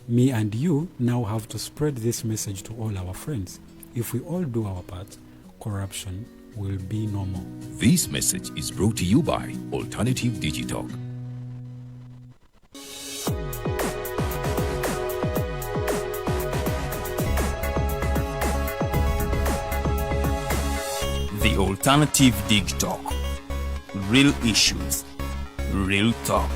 Me and you now have to spread this message to all our friends. If we all do our part, corruption will be no more. This message is brought to you by Alternative Digitalk. The Alternative Digitalk. Real issues, real talk.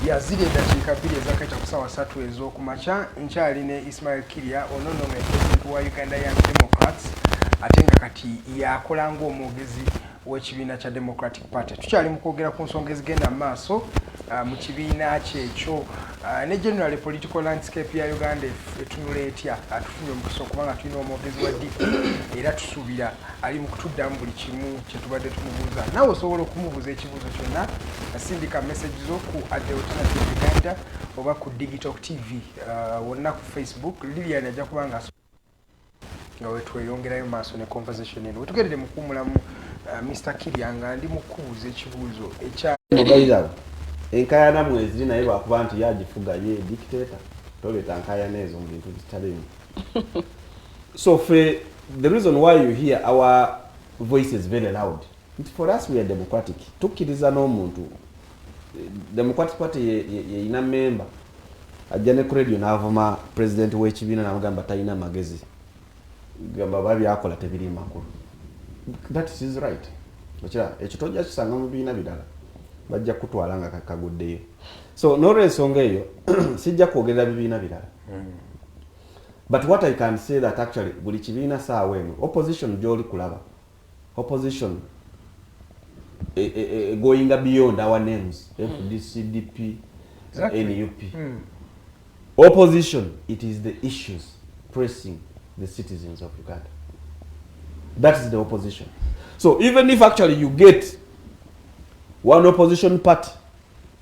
Ya, ziri eddakiika 2 ezakaita ku ssaawa 3 ez'okumakya. Nkyali ne Ismail Kirya, ono nno nga president wa Uganda Young Democrats, ate nga kati yakola ng'omwogezi w'ekibiina kya Democratic Party. Tukyali mu kwogera ku nsonga ezigenda mu maaso mu kibiina kyekyo ne general political landscape ya Uganda etunula etya. Tufunye omukisa okuba nga tulina omwogezi wa DP, era tusuubira ali mu kutuddamu buli kimu kye tubadde tumubuuza. Naawe osobola okumubuuza ekibuuzo kyonna, sindika message zo ku @TheAlternative Uganda oba ku Digital TV, wonna ku Facebook. Lilian ajja kuba nga nga wetweyongerayo maaso ne conversation eno. Wetugerere mu kuwumulamu, Mr Kirya, nga ndi mu kubuuza ekibuuzo ekya Mugairabo enkayana mweziri, naye lwakuba nti yagifuga ye dictator, toleeta nkayana ezo mu bintu bitalimu. So fe, the reason why you hear our voice is very loud nti for us we are democratic. Tukkiriza n'omuntu, Democratic Party yeyina member ajja ne ku radio n'avuma president w'ekibiina n'amugamba talina magezi, gamba ba byakola tebiri makulu. That is right. Okira ekyo tojja kisanga mu bibiina birala, bajja kutwala nga kaguddeyo. So n'olwensonga eyo sijja kwogerera bibiina birala, but what I can say that actually buli kibiina saawa eno opposition gy'oli kulaba, opposition going beyond our names, FDC, DP, NUP. Opposition, it is the issues pressing the citizens of Uganda. That is the opposition. So even if actually you get one opposition party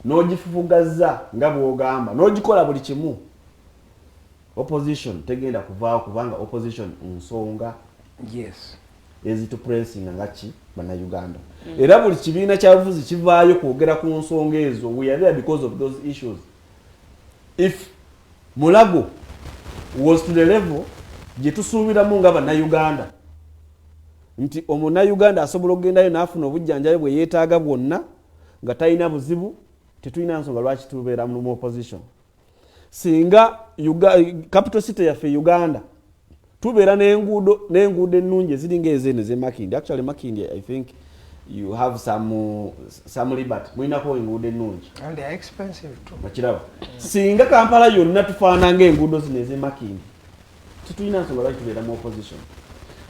n'ogifufugaza nga bw'ogamba n'ogikola buli kimu, opposition tegenda kuvaawo, kubanga opposition nsonga ezitupressinga nga ki Bannayuganda. Era buli kibiina kyabufuzi kivaayo kwogera ku nsonga ezo. We are there because of those issues. If Mulago was to the level gye tusuubiramu nga Bannayuganda nti omunnayuganda asobola okugendayo n'afuna obujjanjabi bwe yeetaaga bwonna nga talina buzibu, tetulina nsonga lwaki tubeera mu opposition. Singa capital city yaffe Uganda tubeera n'enguudo ennungi eziringa ezeno ez'emakindi. Actually Makindi, I think you have some liberty, mulinako enguudo ennungi. And they are expensive too. Okiraba, singa Kampala yonna tufaanana ng'enguudo zino ez'emakindi, tetulina nsonga lwaki tubeera mu opposition.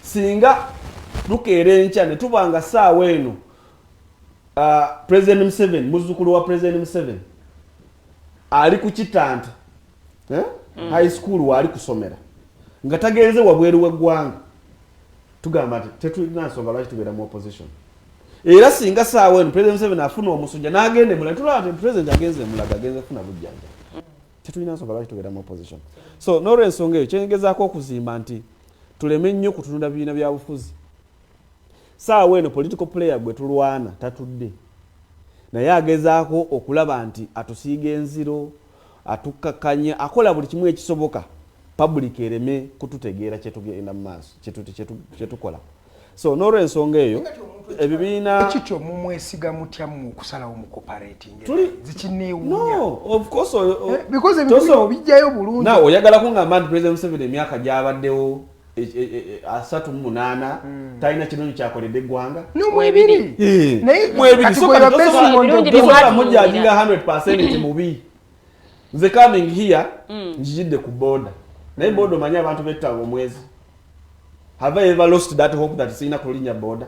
Singa tukeera enkya ne tuba nga ssaawa eno President Museveni, muzzukulu wa President Museveni ali ku kitanta Eh? High school waali kusomera nga tagenze wabweru w'eggwanga, tugamba nti tetulina nsonga lwaki tubeera mu opposition. Era singa saawa eno President Museveni afuna omusujja n'agenda emulaga, tulaba nti President agenze emulaga, agenze kufuna bujjanja, tetulina nsonga lwaki tubeera mu opposition. So n'olwensonga eyo, kyengezaako okuzimba nti tuleme nnyo kutunula bibiina bya bufuzi. Saawa eno political player gwe tulwana tatudde, naye agezaako okulaba nti atusiiga enziro, atukkakkanya, akola buli kimu ekisoboka public ereme kututegeera kyetugenda mu maaso, kyetukola. So n'olwensonga eyo, ebibiina Ekityo mumwesiga mutya mu okusalawo mu cooperating? Zikineewuunya. No, of course. Because ebintu bino obijjayo bulungi. Now oyagala kungamba nti President Museveni emyaka gyabaddewo 38 talina kirungi kyakoledde eggwanga? Nomwebiri. Naye Mwebiri. kati So gwe kati you are basing on the Ebirungi tosobola bimwatunuulira. mujudginga 100% nti mubi. Nze coming here njijidde ku boda, naye boda omanyi abantu bettanga omwezi. Have I ever lost that hope that sirina kulinnya boda?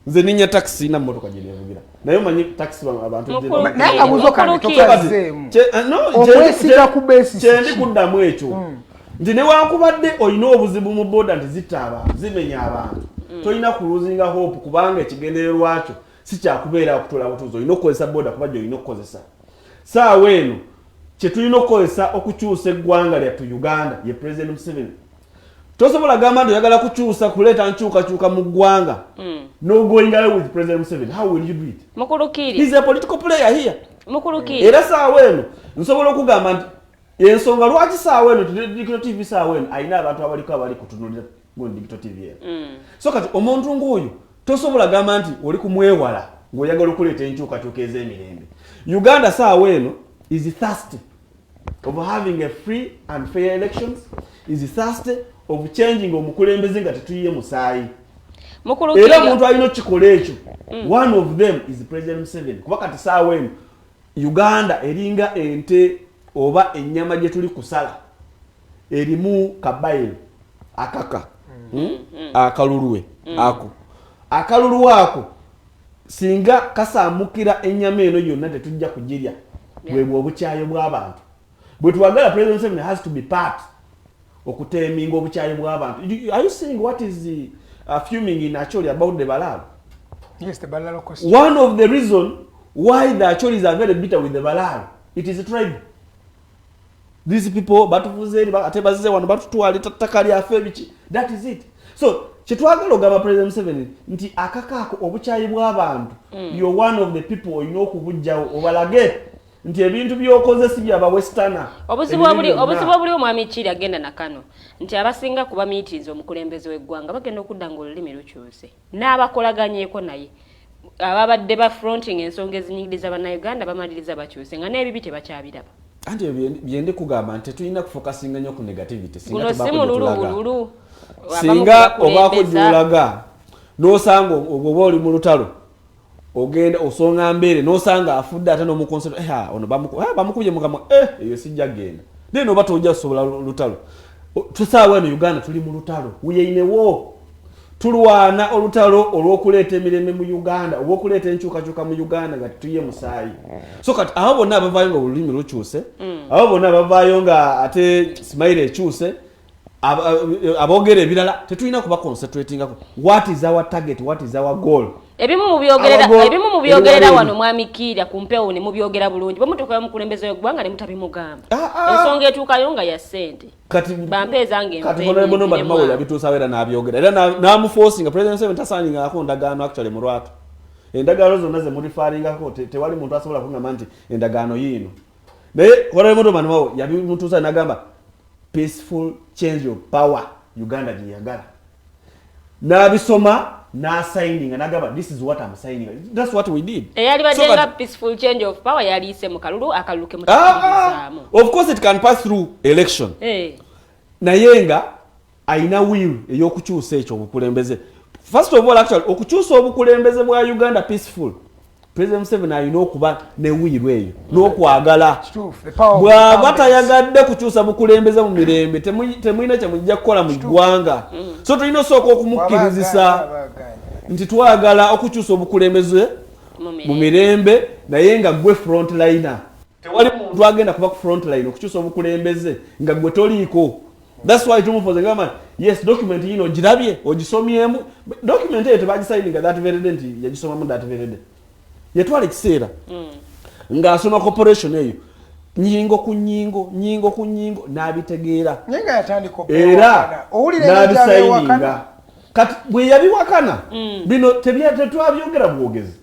Nze ninnya taxi, sirina mmotoka gye neevugira, naye omanyi taxi abantu Mukulu Naye akabuuzo kange Mukulu tokazeemu. No, Okwesiga ku basis kyendi ki? kuddamu ekyo nti newankubadde olina obuzibu mu boda nti zitta abantu, zimenya abantu, tolina kulosinga hope, kubanga ekigendererwa kyo si kyakubeera okutuula butuuzi. Olina okukozesa boda kuba gyolina okukozesa. Saawa eno kyetulina okukozesa okukyusa eggwanga lyattu Uganda ye President Museveni. Tosobola gamba nti oyagala kukyusa, kuleeta nkyukakyuka mu ggwanga no going away with President Museveni. How will you do it? Mukulu Kiiri. He's a political player here. Mukulu Kiiri. Era saawa eno nsobola okugamba nti ensonga lwaki saawa eno Digital TV, saawa eno alina abantu abaliko abali kutunulira gundi Digital TV eno. So kati omuntu ng'oyo tosobola gamba nti oli kumwewala ng'oyagala okuleeta enkyukakyuka ez'emirembe. Uganda saawa eno is thirsty of having a free and fair elections, is thirsty of changing omukulembeze nga tetuyiye musaayi. Mukulu Era Kiiri. omuntu alina okukikola ekyo, one of them is President Museveni, kuba kati saawa eno Uganda eringa ente oba ennyama gye tuli kusala erimu kabayiro akaka. Akalulwe ako, akalulu ako singa kasaamukira ennyama eno yonna, tetujja kugirya. Bwebwe obukyayi bw'abantu bwe twagala. President Museveni has to be part okuteminga obukyayi bw'abantu. Are you seeing what is fuming in Acholi about the Balalo? Yes, the Balalo question. One of the reason why the Acholis are very bitter with the Balalo, it is tribe. These people batuvuze eri, ate bazze wano batutwala ettaka lyaffe, biki. That is it. So kyetwagala ogamba President Museveni nti akakaako obukyayi bw'abantu, you're one of the people olina okubugjawo, obalage nti ebintu by'okoze si byaba westerner. Obuzibu obuzibu obuli, omwami Kiiri, agenda nakano nti abasinga kuba meetings omukulembeze w'eggwanga bagenda okudda nga olulimi lukyuse, n'abakolaganyeeko naye ababadde ba fronting ensonga ezinyigiriza Bannayuganda bamaliriza bakyuse nga n'ebibi tebakyabiraba. Anti ebyo byendi kugamba nti tetulina kufocusinga nnyo ku negativity. Singa Guno si tubaako mululu gyetulaga. Bululu. Singa obaako gyolaga n'osanga oba oli mu lutalo, ogenda osonga mbeere n'osanga afudde, ate n'omuconcentra ono bamukubye mukamwa, eyo sijja genda, then oba tojja kusobola lutalo. Tusaawa eno Uganda tuli mu lutalo, we are in a war. Tulwana olutalo olw'okuleeta emirembe mu Uganda oba okuleeta enkyukakyuka mu Uganda nga tetuye musaayi. So kati abo bonna abavaayo nga olulimi lukyuse, abo bonna abavaayo nga ate smile ekyuse, aboogera ebirala, tetulina kuba concentratingako. What is our target? What is our goal? Ebimu mubyogerera, ebimu mubyogerera wano, mwami Kiira, ku mpewo ne mubyogera bulungi, bwe mutuukayo omukulembeze w'eggwanga ne mutabimugamba. Ensonga etuukayo nga ya ssente. Kati Bampe ezange. Kati Honorable Norbert Mao yabituusawo era n'abyogera era n'amuforcinga. President Museveni tasaaningako ndagaano. Actually, mu lwatu endagaano zonna ze mureferringako, tewali muntu asobola kugamba nti endagaano yiino, naye Honorable Norbert Mao yabimutuusa n'agamba peaceful change of power Uganda gye yagala, n'abisoma n'asigninga n'agamba, "This is what I'm signing." That's what we did. Eyalibadde So nga peaceful change of power yaliise mu kalulu, akalulu ke mutakkiririzaamu. Of course it can pass through election, naye nga ayina will ey'okukyusa ekyo obukulembeze. First of all, actually, okukyusa obukulembeze bwa Uganda peaceful, President Museveni alina okuba ne will eyo n'okwagala. Kituufu, the power of Bw'aba incumbents. tayagadde kukyusa bukulembeze mu mirembe, temulina kyemujja kukola mu ggwanga. So tulina osooka okumukkirizisa Bw'aba agaanye. nti twagala okukyusa obukulembeze Mu mu mirembe, naye nga gwe frontliner. Tewali muntu agenda kuba ku front line okukyusa obukulembeze nga gwe toliiko. That's why tumufoze gamba, yes, document yino ogirabye, ogisomyemu. Document eyo tebagisayininga that very day nti yagisomamu that very day. Yatwala ekiseera ng'asoma cooperation eyo nyingo ku nyingo, nyingo ku nyingo, n'abitegeera. Naye nga yatandika era owulira engeri gy'abeewakana. N'abisayininga. Kati bwe yabiwakana, bino tetwabyogera bwogezi,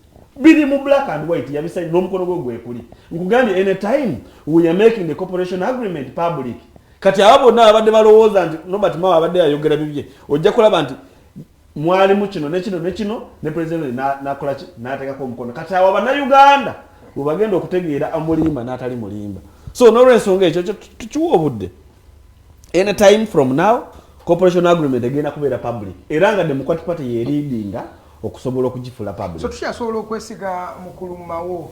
biri mu black and white. Yabisayi n'omukono gwe gwekuli. Nkugambye, anytime we are making the cooperation agreement public. Kati abo bonna abadde balowooza nti Norbert Mao abadde yayogera bibye, ojja kulaba nti mwalimu kino ne kino ne kino, ne president nakola ki, n'ateekako omukono. Kati awo Bannayuganda bwe bagenda okutegeera amulimba n'atali mulimba. So n'olwensonga ekyo kyo tukiwa obudde. Anytime from now, cooperation agreement egenda kubeera public, era nga Democratic Party yereadinga okusobola okugifuula public. So tukyasobola okwesiga mukulu Mao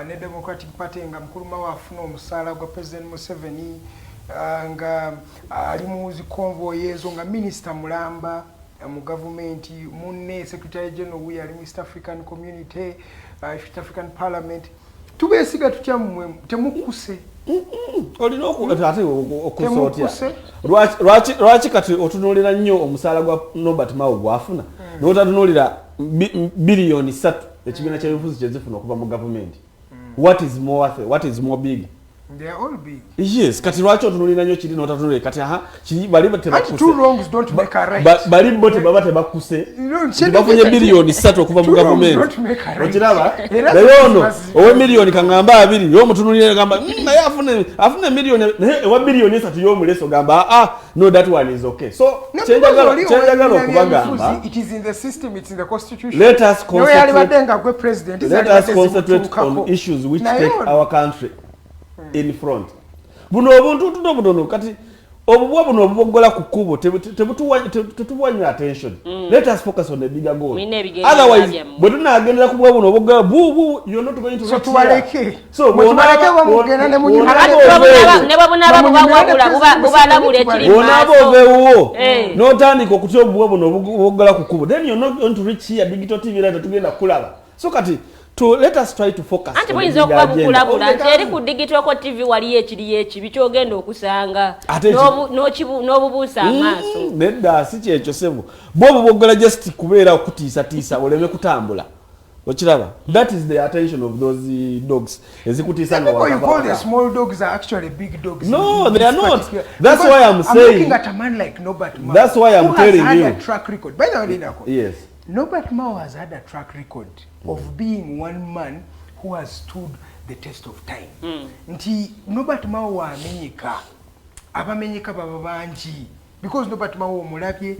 ne Democratic Party, nga mukulu Mao afuna omusaala gwa President Museveni, nga ali mu zi convoy ezo, nga minisita mulamba mu gavumenti, munne secretary general we ali mu East African Community, East African Parliament? Tubeesiga tutya mmwe? Temukuse? Olina ate okusa otya? Temukuse? Lwaki kati otunuulira nnyo omusaala gwa Norbert Mao gwafuna, n'otatunuulira 3 biliyoni ekibiina ky'ebyobufuzi kyezifuna okuva mu gavumenti? What is more worth, what is more big? They are all big. Yes, kati lwaki otunuulira nnyo kiri n'otatunulira kati aha kiri bali Anti tebakuse? two wrongs don't make a right. Bali bo tebaba tebakuse No, nti bafunye 3 biliyoni okuva mu Two wrongs gavumenti. don't make a right. Okiraba? Era Naye ono ow'emiliyoni kaŋŋamba 20 y'omutunulira gamba, naye afune miliyoni, naye ewa 3 biliyoni y'omuleso gamba, ah no, that one is okay." So No, kyenjagala because oli kyenjagala ow'ebibiina okubagamba, byobufuzi, it is in the system, it's in the constitution. Let us Nawe concentrate, yalibadde nga gwe president, let us zalibadde concentrate on zimutuukako. issues which Naye take our country in front. Buno obuntu tuno butono, kati obubwa buno obuboggola ku kkubo tebutuwa nnyo attention. Let us focus on the bigger goal. Mulina ebigendererwa Otherwise, byammwe. bwe tunaagendera ku bwa buno obuggola bubu, you're not going to So reach tubaleke. here. So Mwe tubaleke bamugenda ne munyumira. bw'onaaba oveewo, Ne bwe bunaaba bubawabula, bubalabula ekiri mu bw'onaaba maaso. oveewo n'otandika okutya obubwa buno obuggola ku kkubo, then you're not going to reach here. Digital TV era tetugenda kulaba. So kati let us try to focus. Anti buyinza okuba bukulabula nti eri ku Digital TV waliyo ekiriyo ekibi kyogenda okusanga n'obubuusa amaaso. Nedda, si kyekyo sebo. Bwoba bwoggola just kubeera okutiisatiisa oleme kutambula, okiraba? That is the attention of those dogs ezikutiisa nga. You call the small dogs are actually big dogs. No, they are not. That's why I'm saying, I'm looking at a man like Norbert Mao, that's why I'm who telling has had you a track record. By the way, Linako, yes. Norbert Mao has had a track record of being one man who has stood the test of time. Nti Norbert Mao wamenyeka, abamenyeka baba bangi, because Norbert Mao omulabye,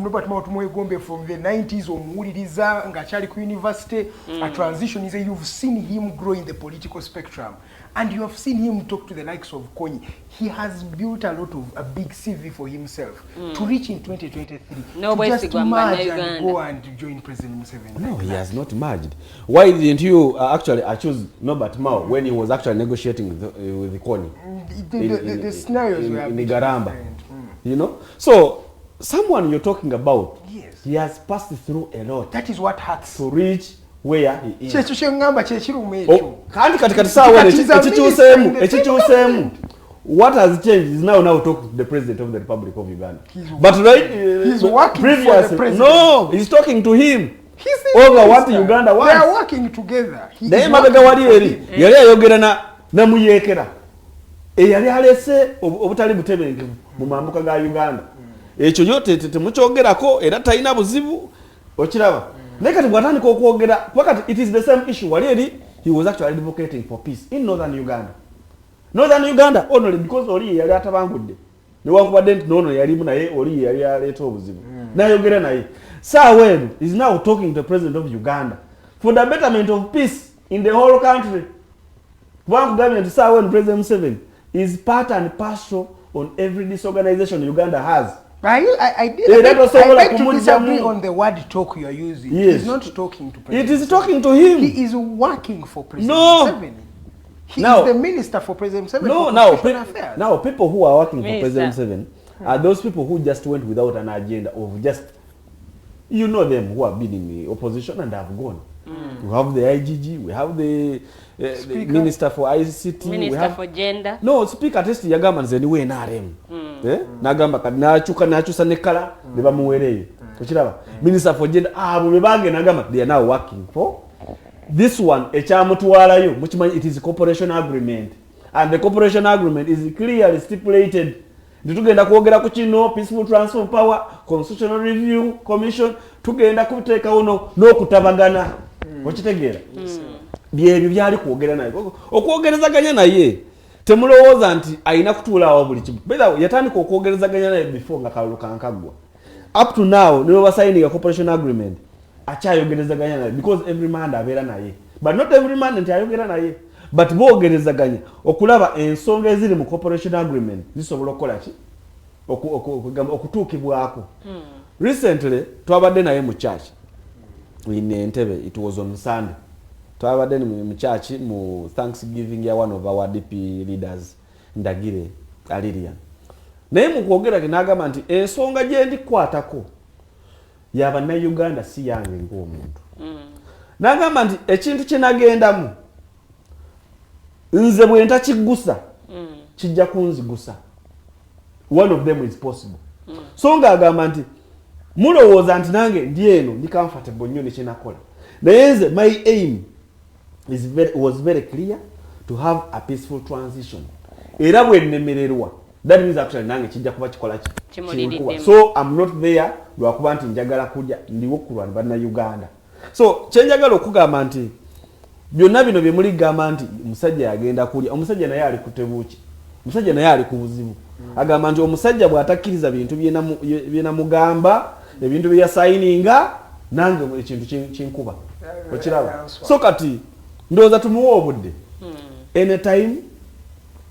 Norbert Mao tumwegombe from the 90s, omuwuliriza ng'akyali ku university, a transition is a, you've seen him grow in the political spectrum and you have seen him talk to the likes of Kony. He has built a lot of a big CV for himself to reach in 2023 No to just bwesigwa mu merge and Bannayuganda. go and join President Museveni. No, he has not merged. Why didn't you actually accuse Norbert Mao when he was actually negotiating with the Kony? The scenarios were a in bit Garamba. different. You know? So, someone you're talking about, Yes. he has passed through a lot That is what hurts. to reach where he is. Kyekyo kyeŋŋamba, kyekiruma ekyo. Oh, kandi kati saawa eno Kati he's a ekikyuseemu minister in the same ekikyuseemu, what has changed is now talking to the president of the Republic of Uganda. He's But right, he's working for the previously president. No, he's talking to him He's the over what minister. Uganda They wants. are working together. He Naye is mabega working wali for eri him. yali ayogera na namuyeekera eyali alese obutali butebenkevu mu mambuka ga Uganda. Ekyo yo temukyogerako, era talina buzibu, okiraba? Naye kati bw'atandika okwogera, kuba kati it is the same issue. Wali eri he was actually advocating for peace in northern Uganda, northern Uganda only, because oli ye yali atabangudde, newankubadde nti noono yalimu, naye oli ye yali aleeta obuzibu, nayogera naye. Saawa eno is now talking to the president of Uganda for the betterment of peace in the whole country, kubanga kugambye nti saawa eno President Museveni is part and parcel on every disorganization Uganda has. I beg to disagree on the word "talk" you are using. Yes. He's not talking to President. It is talking to him. He is working for President No. Museveni. He Now- is the minister for President Museveni No, for now, constitutional affairs. now people who are working for Minister. President Museveni are those people who just went without an agenda of just, you know them, who have been in the opposition and have gone. We have the IGG, we have the minister for ICT, minister we have for gender. No, speaker at least yagamba nze ndiwe NRM. Eh? Nagamba kati n'akyuka n'akyusa ne kala ne bamuweereyo. Okiraba? Minister for gender abo be bagenda nagamba they are now working for this one. Ekyamutwalayo mukimanyi, it is a cooperation agreement, and the cooperation agreement is clearly stipulated nti tugenda kwogera ku kino: peaceful transfer of power, constitutional review commission, tugenda kuteekawo n'okutabagana. Okitegeera? Byebyo byali kwogera naye, okwogerezaganya naye. Temulowooza nti alina kutuulaawo buli kimu. By the way, yatandika okwogerezaganya naye before nga kalulu kankaggwa. Up to now, ne basayininga cooperation agreement, akyayogerezaganya naye, because every man abeera naye, but not every man nti ayogera naye, but boogerezaganya okulaba ensonga eziri mu cooperation agreement zisobola okukola ki, okutuukibwako. Recently twabadde naye mu church in Entebbe. It was on Sunday. Twabadde mu church mu thanksgiving ya one of our DP leaders, Ndagire Alirian. Naye mu kwogera ke n'agamba nti ensonga gye ndikwatako yabannayuganda, si yange ng'omuntu. N'agamba nti ekintu kye nagendamu nze bwe ntakiggusa kijja kunzigusa. One of them is possible. So ng'agamba nti mulowooza nti nange ndi eno ndi comfortable nnyo nekyenakola, naye nze my aim was very clear to have a peaceful transition. Era bwe nnemererwa, that means actually nange kijja kuba kikola ki? Kimuliriddemu. Kinkuba. So I'm not there lwakuba nti njagala kulya, ndiwo kulwana bannayuganda. So kyenjagala okugamba nti byonna bino bye muligamba nti omusajja yagenda kulya, omusajja naye ali kutebuuki, omusajja naye ali ku buzibu. Agamba nti omusajja bw'atakkiriza bintu byenamugamba, ebintu bye yasayininga, nange ekintu kinkuba. Okiraba? So kati ndowooza tumuwe obudde. Anytime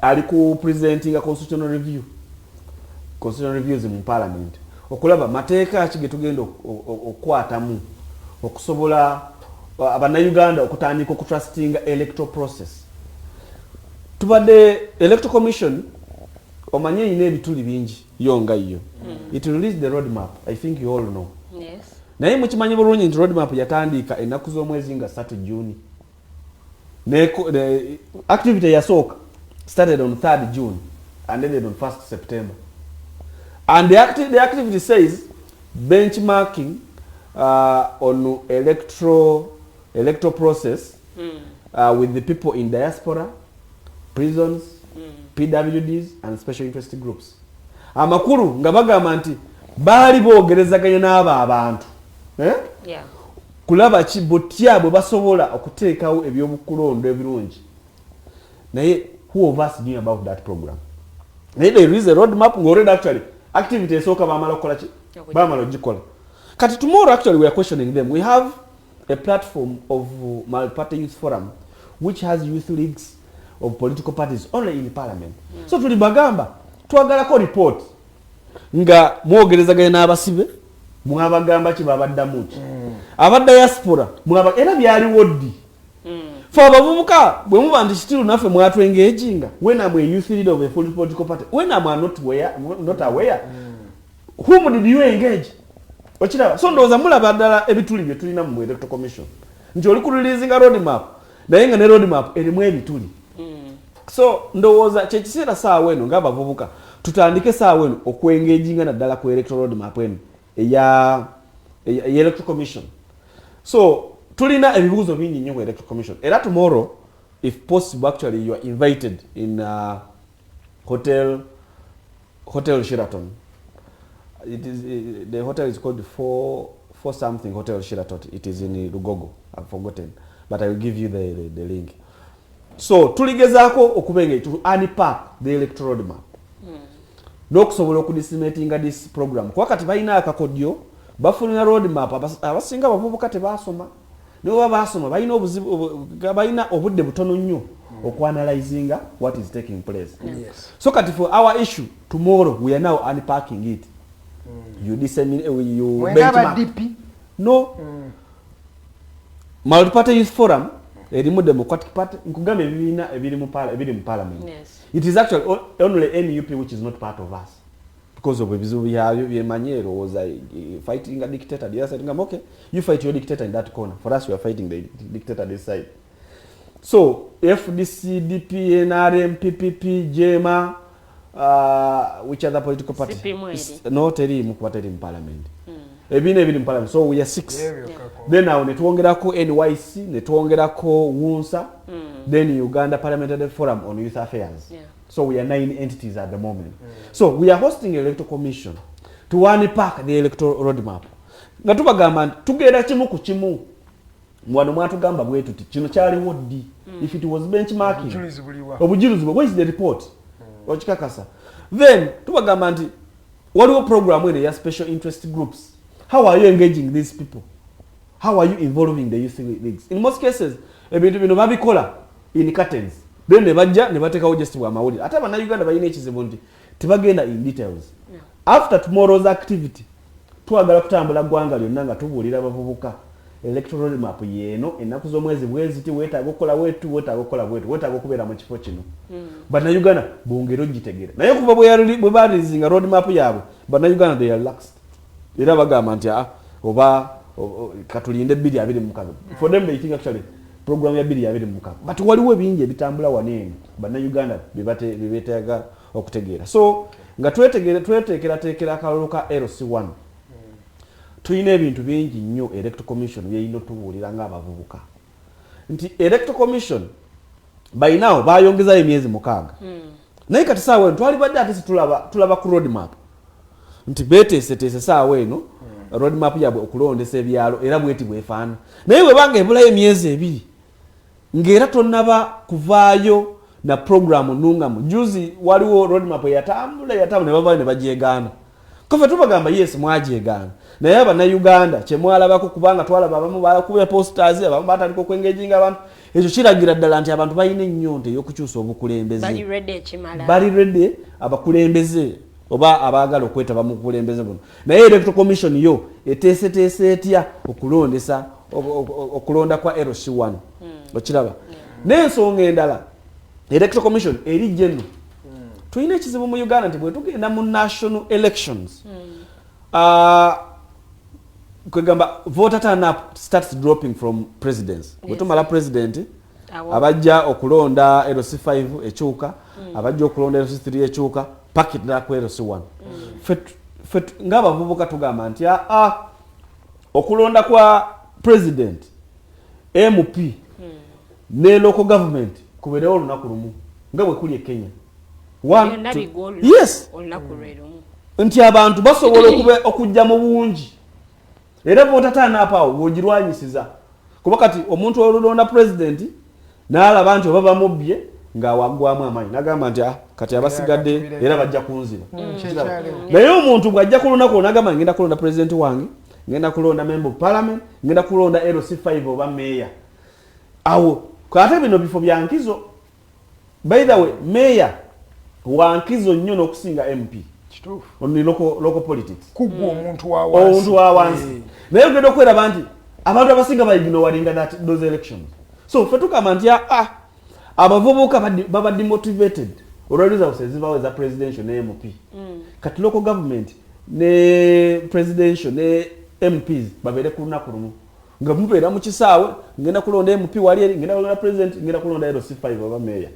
ali ku presentinga constitutional review, constitutional reviews mu parliament, okulaba mateeka ki ge tugenda okukwatamu okusobola abannayuganda okutandika okutrustinga electoral process. Tubadde electoral commission, omanye erina ebituli bingi yo nga yo. It released the roadmap, I think you all know. Yes. Naye mukimanyi bulungi nti roadmap yatandika ennaku z'omwezi nga 3 Juni. The activity yasooka started on 3rd June and ended on 1st September, and the activity says benchmarking on electoral process with the people in diaspora, prisons, PWDs and special interest groups. Amakulu nga bagamba nti baali boogerezaganya n'abo abantu, eh? Yeah. Kulaba ki butya bwe basobola okuteekawo ebyobukulondo ebirungi. Naye who of us knew about that program? Naye there is a road map nga already actually activity esooka bamala okukola ki? Bamala ogikola. Kati tomorrow actually we are questioning them. We have a platform of Multiparty Youth Forum, which has youth leagues of political parties only in parliament. So tuli bagamba twagalako report nga mwogerezaganya n'abasibe, mwabagamba ki, babaddamu ki, aba diaspora mwaba, era byaliwo ddi? Fe abavubuka bwe muba nti still naffe mwatwengaginga, when I'm a youth leader of a full political party, when I'm not aware, not aware, whom did you engage? Okiraba? So ndowooza mulaba ddala ebituli bye tulina mu electoral commission, nti oli kureleasinga road map, naye nga ne road map erimu ebituli. So ndowooza kyekiseera saawa eno ng'abavubuka tutandike saawa eno okwengaginga naddala ku electoral road map eno eya electoral commission. So tulina ebibuuzo bingi nnyo ku electoral commission. Era tomorrow, if possible, actually you are invited in Hotel Sheraton. It is the hotel is called four something Hotel Sheraton. It is in Lugogo. I've forgotten, but I will give you the link. So tuligezaako okubenga to unpack the electoral roadmap n'okusobola okudisseminatinga this program, kuba kati balina akakodyo, bafunira roadmap. Abasinga abavubuka tebasoma, ne baba basoma balina obuzibu, balina obudde butono nnyo okuanalyzinga what is taking place. So kati for our issue tomorrow, we are now unpacking it. You disseminate, you Mwenga aba benchmark. DP? No, Multiparty Youth Forum erimu Democratic Party, nkugamba ebibiina ebiri mu parliament. Yes. It is actually only NUP which is not part of us. Because of ebizibu byabyo byemanyi, erowooza fighting a dictator the other side. Ngamba, okay, you fight your dictator in that corner. For us, we are fighting the dictator this side. So FDC, DP, NRM, PPP, JEEMA, which other political party? CP mweri. No, teriimu kuba teri mu parliament. Ebiina ebiri mu parliament, so we are six. Yebyokako. Then awo netwongerako NYC, netwongerako WUNSA, then Uganda Parliamentary Forum on Youth Affairs. So we are nine entities at the moment. So we are hosting electoral commission to unpack the electoral roadmap, nga tubagamba nti tugenda kimu ku kimu. Wano mwatugamba bwe tuti, kino kyaliwo ddi? If it was benchmarking, Obujulizi buliwa? Obujulizi bwe, where is the report? Okikakasa. Then tubagamba nti waliwo program eno eya special interest groups. How are you engaging these people? How are you involving the youth leagues? In most cases, ebintu bino babikola in curtains, then ne bajja ne bateekawo just bwamawulire. Ate Abannayuganda balina ekizibu nti tebagenda in details. After tomorrow's activity, twagala kutambula ggwanga lyonna nga tubuulira abavubuka electoral roadmap yeeno, ennaku z'omwezi bweziti, weetaaga okukola bwetu, weetaaga okukola bwetu, weetaaga okubeera mu kifo kino. Bannayuganda bongere ogitegeera. Naye okuva bwe bareleasinga roadmap yaabwe, Bannayuganda, they are relaxed, era bagamba nti, "Ah, oba katulinde 2026." For them, they think actually program ya 2026, but waliwo ebingi ebitambula wano eno Bannayuganda bye beetaaga okutegeera. So nga tweteekerateekera akalulu ka LC1, tulina ebintu bingi nnyo Electoral Commission byerina otubuulira ng'abavubuka, nti Electoral Commission by now bayongezayo emyezi 6, naye kati saawa eno twalibadde ate situlaba, tulaba ku roadmap nti beteeseteese. Saawa eno roadmap yaabwe okulondesa ebyalo era bweti bwefaana, naye bwebanga ebulayo emyezi 2 ng'era tonnaba kuvaayo na programu nungamu. Juzi waliwo roadmap eyatambula eyatambula, ne bavaayo ne bagyegaana. Kofe tubagamba, yes, mwagyegaana, naye Abannayuganda kyemwalabako, kubanga twalaba abamu bakubya posters, abamu batandika okwengaginga abantu, ekyo kiragira ddala nti abantu balina ennyonta ey'okukyusa obukulembeze. Bali ready ekimala. Bali ready, abakulembeze oba abaagala okwetaba mu bukulembeze buno. Naye Electoral Commission yo eteeseteese etya okulondesa okulonda kwa LC1? Okiraba? N'ensonga endala, Electoral Commission eri geno, tulina ekizibu mu Uganda nti bwe tugenda mu national elections, kwegamba voter turn up starts dropping from presidents. Bwe tumala president, abajja okulonda LC5 ekyuka, abajja okulonda LC3 ekyuka, pakit ddala ku LC1. Ffe ng'abavubuka tugamba nti aa, okulonda kwa president, MP ne local government kubeerewo olunaku lumu nga bwe kuli e Kenya. One, Byonna two- bigwa olunaku. Yes. Olunaku lwe lumu. Nti abantu basobola okujja mu bungi, era voter turn up awo bwogirwanyisiza, kuba kati omuntu olulonda president n'alaba nti oba bamubbye, ng'awaggwamu amaanyi, n'agamba nti, "Ah, kati abasigadde Era era bajja kunziba." Kyekyaliwo. Naye omuntu bw'ajja ku lunaku olwo n'agamba, "Ngenda kulonda president wange, ngenda kulonda member of parliament, ngenda kulonda LC5 oba meya," awo ate bino bifo bya nkizo. By the way, meya wankizo nnyo n'okusinga MP. Kituufu. Ni local politics. Kuggwa omuntu wa wansi. Omuntu wa wansi. Naye ogenda okweraba nti abantu abasinga baignoringa those elections. So fe tugamba nti, ah, abavubuka baba demotivated olwa results ezibawo eza presidential ne MP. Kati local government ne presidential ne MPs babeere ku lunaku lumu, nga mubeera mu kisaawe, ngenda kulonda MP wali eri, ngenda kulonda president, ngenda kulonda LC5 oba meya,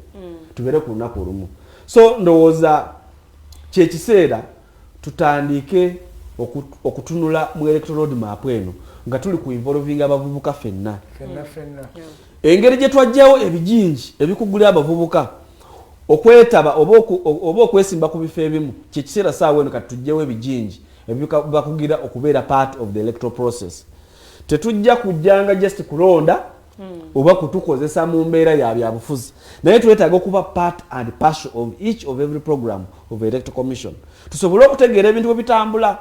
tubeere ku lunaku olumu. So ndowooza kyekiseera tutandike okutunula mu electoral roadmap eno nga tuli ku involving abavubuka ffenna. Fenna fenna. Engeri gye twajjawo ebijinji ebikugulira abavubuka okwetaba oba okwesimba ku bifo ebimu, kyekiseera saawa eno kati tugjewo ebijinji ebibakugira okubeera part of the electoral process. Tetujja kujjanga just kulonda oba kutukozesa mu mbeera ya byabufuzi, naye twetaaga okuba part and partial of each of every program of electoral commission, tusobole okutegeera ebintu bwe bitambula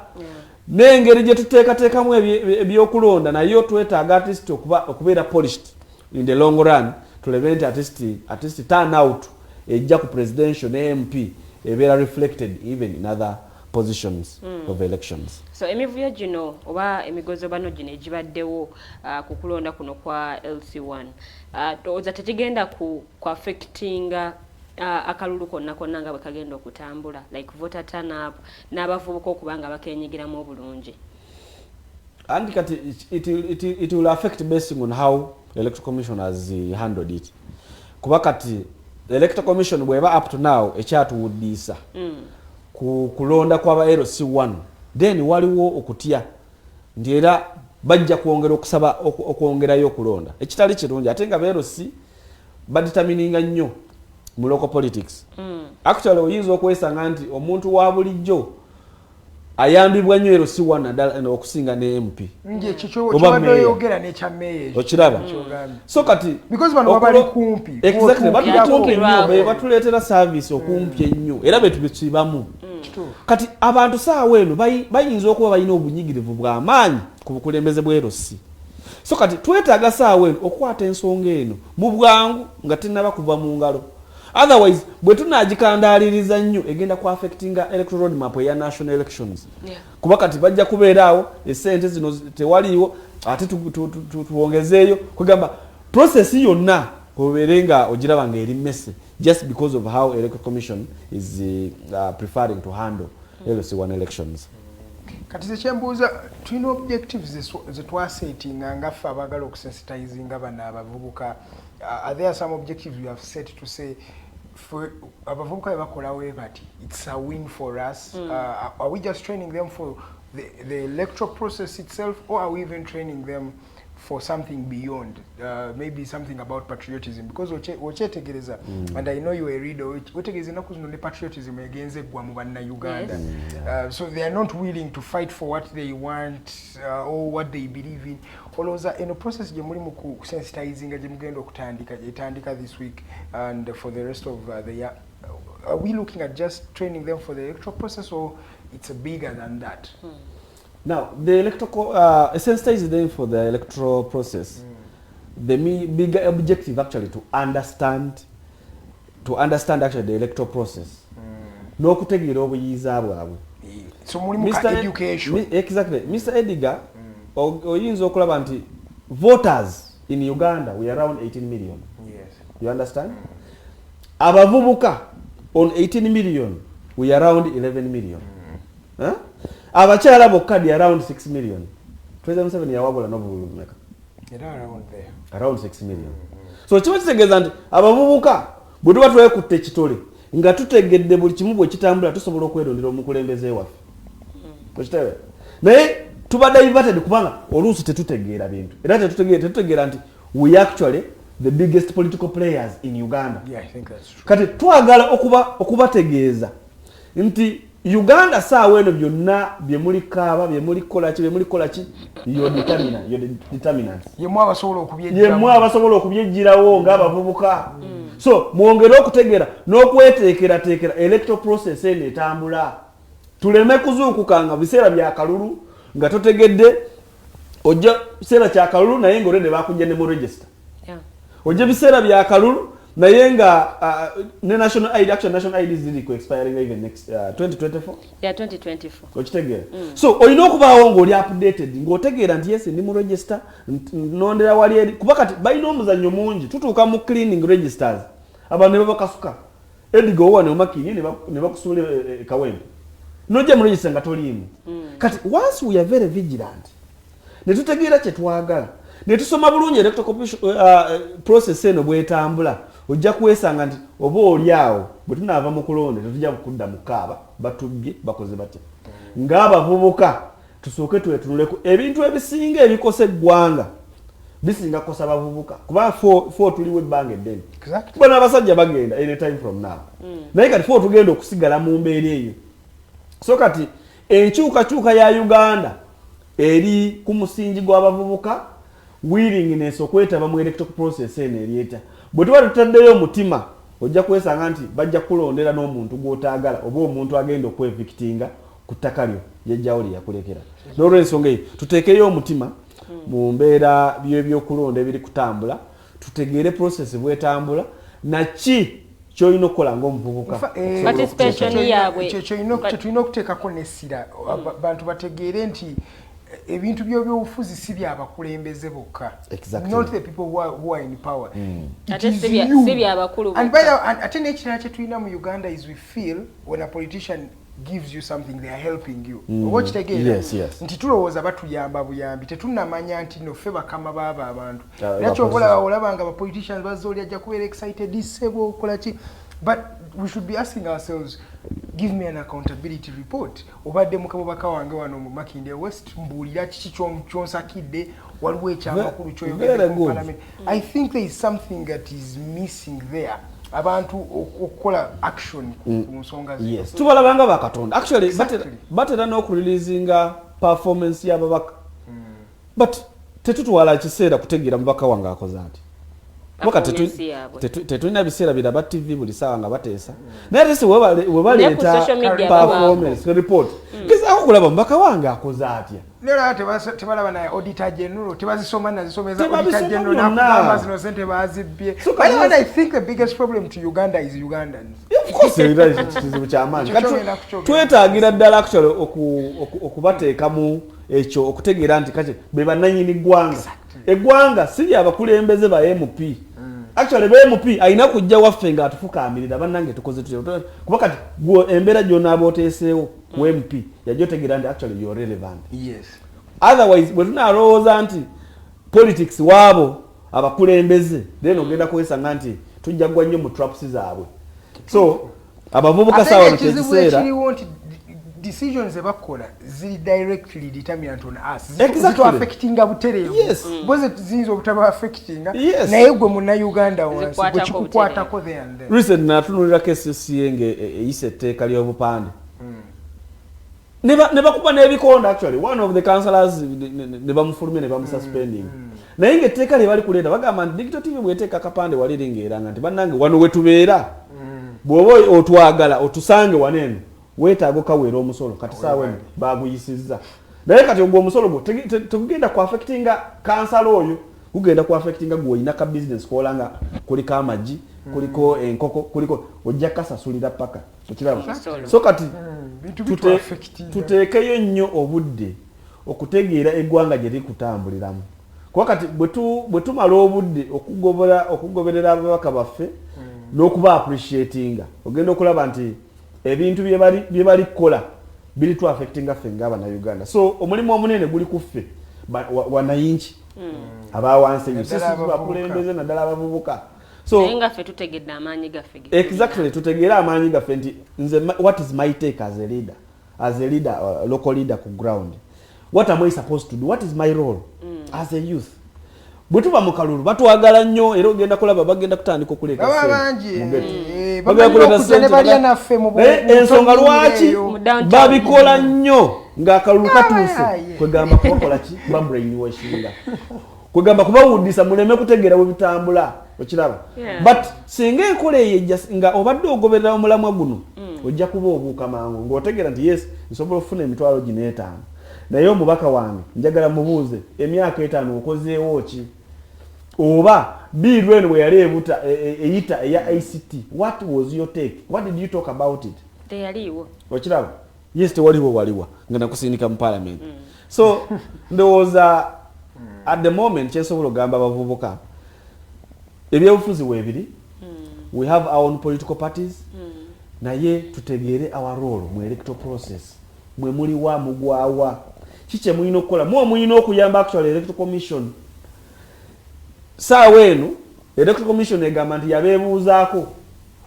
n'engeri gye tuteekateekamu ebyokulonda. Nayo twetaaga at least okubeera polished in the long run, tulebe nti at least turn out ejja ku presidential ne MP ebeera reflected even in other positions of elections. So emivuyo gino oba emigozobano gino egibaddewo ku kulonda kuno kwa LC1, ndowooza tekigenda ku affectinga Akalulu konna konna nga bwe kagenda okutambula, like voter turn up n'abavubuka okuba nga bakenyigiramu obulungi. And kati it will affect basing on how Electoral Commission has handled it, kuba kati Electoral Commission bweba up to now ekyatuwuddiisa ku kulonda kwaba LC1, then waliwo okutya nti era bajja kwongera okusaba okwongerayo okulonda, ekitali kirungi, ate nga ba LC badetermininga nnyo mu local politics. Actually, oyinza okwesanga nti omuntu wa bulijjo ayambibwa nnyo LC1 naddala okusinga ne MP. Nje ekyo Oba kyobadde mayor. oyogera n'ekya meeya ekyo. Okiraba? Kyogambye. So kati Because bano babali kumpi. Exactly, batuli kumpi nnyo. Yatuukirwako. Be batuleetera service okumpi ennyo era betubikibamu. Kituufu. Kati abantu saawa eno bayinza okuba balina obunyigirivu bw'amaanyi ku bukulembeze bwa LC. So kati twetaaga saawa eno okukwata ensonga eno mu bwangu nga tenaba kuva mu ngalo. Otherwise bwe tunagikandaaliriza nnyo, egenda ku affectinga electoral roadmap eya national elections, kuba kati bajja kubeera awo esente zino tewaliiwo, ate tuwongezeeyo, kwegamba process yonna obeere nga ogiraba nga eri messy just because of how Electoral Commission is preferring to handle LC1 elections. Kati zekyembuuza, tulina objectives zetwasetinga nga ffe abaagala okusensitizinga bano abavubuka. Are there some objectives we have set to say for abavubuka bwe bakolawo bati it's a win for us? Are we just training them for the electoral process itself, or are we even training them for something beyond, maybe something about patriotism? Because okyetegereza, and I know you a reader, wetegereza ennaku zino ne patriotism egenze eggwa mu Bannayuganda. So they are not willing to fight for what they want or what they believe in. Olowooza eno process gye muli mu kusensitizinga, gye mugenda okutandika, etandika this week and for the rest of the year, are we looking at just training them for the electoral process, or it's bigger than that? Now, the electoral sensitize them for the electoral process. The bigger objective actually to understand actually the electoral process. N'okutegeera obuyiiza bwabwe. So mulimu ka Mr. education. Exactly. Mr. Edgar, oyinza okulaba nti voters in Uganda, we are around 18 million. You understand? Abavubuka on 18 million, we are around 11 million. Huh? Abakyala bokka di around 6 million. President Museveni yawabula n'obululu bumeka? Era around there. Around 6 million. So kiba kitegeeza nti abavubuka bwe tuba twekutte ekitole nga tutegedde buli kimu bwe kitambula, tusobola okwerondera omukulembeze waffe. Okitegeera? Naye tuba diverted kubanga oluusi tetutegeera bintu, era tetutegeera nti we actually the biggest political players in Uganda. Yeah, I think that's true. Kati twagala okubategeeza nti Uganda saawa eno byonna byemulikaaba, byemulikolaki, byemulikolaki, yo determinants. Yemu abasobola okubyejjamu. Yemmwe abasobola okubyejjirawo ng'abavubuka. So mwongere okutegeera n'okweteekerateekera electoral process eno etambula, tuleme kuzuukuka nga biseera bya kalulu nga totegedde. Ojja biseera kya kalulu naye nga olwedde bakujja ne mu register. Ojja biseera bya kalulu naye nga ne national ID, actually national ID ziri ku expiring even next 2024. Yeah, 2024. Okitegeera? So olina okubaawo ng'oli updated, ng'otegeera nti yes, ndi mu register, nondera wali eri, kuba kati balina omuzannyo mungi. Tutuuka mu cleaning registers, abantu ne babakasuka ediga owa ne omakiri ne bakusuula e Kawempe, nojja mu register nga toliimu. Kati once we are very vigilant ne tutegeera kye twagala ne tusoma bulungi electoral process eno bwetambula, ojja kwesanga nti oba oli awo bwe tunaava mu kulonda tetujja kudda mu kaaba batubbye, bakoze batya. Ng'abavubuka tusooke twetunuleko ebintu ebisinga ebikosa eggwanga, bisinga kukosa bavubuka, kuba fo tuliwo ebbanga eddene. Bano abasajja bagenda any time from now, naye kati fo tugenda okusigala mu mbeera eyo. So kati enkyukakyuka ya Uganda eri ku musingi gw'abavubuka, willingness okwetaba mu electoral process eno eri etya. Bwe tuba tutaddeyo omutima, ojja kwesanga nti bajja kulondera n'omuntu gw'otaagala oba omuntu agenda okwevictinga ku ttaka lyo jjajjawo lye yakulekera. N'olwensonga eyo tuteekeyo omutima mu mbeera byebyokulonda ebiri kutambula, tutegeere process bwetambula naki kyolina okukola ng'omuvubuka. Participation yaabwe. Kyetulina okuteekako nessira, bantu bategeere nti Ebintu by'ebyobufuzi si byabakulembeze bokka, not the people who are in power. It Ate is si bya- you. si byabakulu And bokka. by the, and ate n'ekirala kye tulina mu Uganda is we feel when a politician gives you something, they are helping you. Oba okitegeera? Yes. Nti tulowooza batuyamba buyambi, tetunnamanya nti no ffe bakama baabo abantu. Era ba kyova olaba, olaba nga abapoliticians bazza, oli ajja kubeera excited, ssebo okola ki? But we should be asking ourselves, give me an accountability report. Obadde mukabubaka wange wano mu Makindye West, mbuulira kiki kyonsakidde, waliwo ekyamakulu kyoyogedde Very mu good. parliament? I think there is something that is missing there, abantu okukola action ku nsonga zino. Yes, tubalabanga bakatonda actually. Batera n'okureleasinga performance y'ababaka, but tetutwala kiseera kutegeera mubaka wange akoze ati. Kuba Performance yaabwe. Tetulina biseera biraba TV buli saawa nga bateesa, naye ate si webaleeta Ne ku social media. Performance report, gezaako okulaba mubaka wange akoze atya. Naye tebalaba naye Auditor General, tebazisoma nazisomeza Tebabisoma Auditor General byonna. nakugamba zino sente bazibbye. So By the way, kati I think the biggest problem to Uganda is Ugandans. Of course, era kizibu kyamaanyi. Ekyo Kati kyogenda kukyogera. twetaagira ddala actually okubateekamu ekyo, okutegeera nti kati be bannannyini ggwanga. Eggwanga si lyabakulembeze ba MP. Actually, ba MP alina kujja waffe ng'atufukaamirira, bannange tukoze tutya? Kuba kati gwe embeera gy'onaaba oteeseewo ku MP yajja otegeera nti actually you're relevant. Otherwise, bwe tunalowooza nti politics waabo abakulembeze, then ogenda kwesanga nti tujja gwa nnyo mu traps zaabwe. So abavubuka, Ate saawa no ekizibu kyekiseera. ekiriwo nti decisions zebakola ziri directly determinant on us. Zituaffectinga butereevu. Bo ziyinza obutaba affectinga, naye gwe Munnayuganda wansi gwe Zikwatako. kikukwatako there and then. Recent natunulira KCCA nga eyisa etteeka ly'obupande, ne bakuba n'ebikonda. Actually, one of the councillors ne bamufulumya ne bamususpending, naye ngaetteeka lye bali kuleeta bagamba nti Digital TV bweteeka akapande wali lingaeranga nti bannange wano we tubeera, bw'oba otwagala otusange wano eno, weetaaga okaweera omusolo. Kati saawa eno baguyisizza, naye kati ogwo omusolo gwo tegugenda ku affectinga kansala oyo, gugenda ku affectinga gwe olina ka business kola nga kuliko amagi, kuliko enkoko, kuliko ojja kasasulira paka okiraba. Omusolo. So kati Bintu bituaffectinga. Tuteekeyo nnyo obudde okutegeera eggwanga gye likutambuliramu, kuba kati bwe tumala obudde okugoberera ababaka baffe n'okuba appreciatinga, ogenda okulaba nti ebintu bye bali kukola biri tu affectinga ffe ng'Abannayuganda. So omulimu omunene guli ku ffe wanayinki abawansi ennyo, Naddala si abavubuka. bakulembeze, naddala abavubuka. So Naye nga ffe tutegedde amaanyi gaffe Exactly, tutegeere amaanyi gaffe nti nze what is my take as a leader, local leader ku ground? What am I supposed to do? What is my role as a youth? Bwe tuba mu kalulu batwagala nnyo, era ogenda kulaba bagenda kutandika okuleeta Baba ssente bangi, mu ghetto. bamanyi Bagenda kuleeta okujja ne ssente, balya naffe mu Naye mu ensonga tonnyiiro lwaki eyo. Mu downtown. babikola nnyo ng'akalulu katuuse? Aye. Kwegamba kubakola ki? Babrainwashinga, kwegamba kubawuddisa muleme kutegeera bwe bitambula, okiraba? But singa enkola eyo ejja nga obadde ogoberera omulamwa guno, ojja kuba obuuka mangu ng'otegeera nti yes, nsobola okufuna emitwalo gino 5, naye omubaka wange njagala mubuuze, emyaka 5 okozeewo ki? Oba bill eno bwe yali ebuta eyita eya ICT, what was your take? What did you talk about it? Teyaliiwo. Okiraba? Yes, tewaliwo waliwa nga nakusindika mu parliament. So ndowooza at the moment kyensobola okugamba abavubuka, ebyobufuzi weebiri, we have our own political parties, naye tutegeere our role mu electoral process. Mwe muliwa, mugwawa, ki kye mulina okukola? Muwe mulina okuyamba actually Electoral Commission. Saawa eno Electoral Commission egamba nti yabeebuuzaako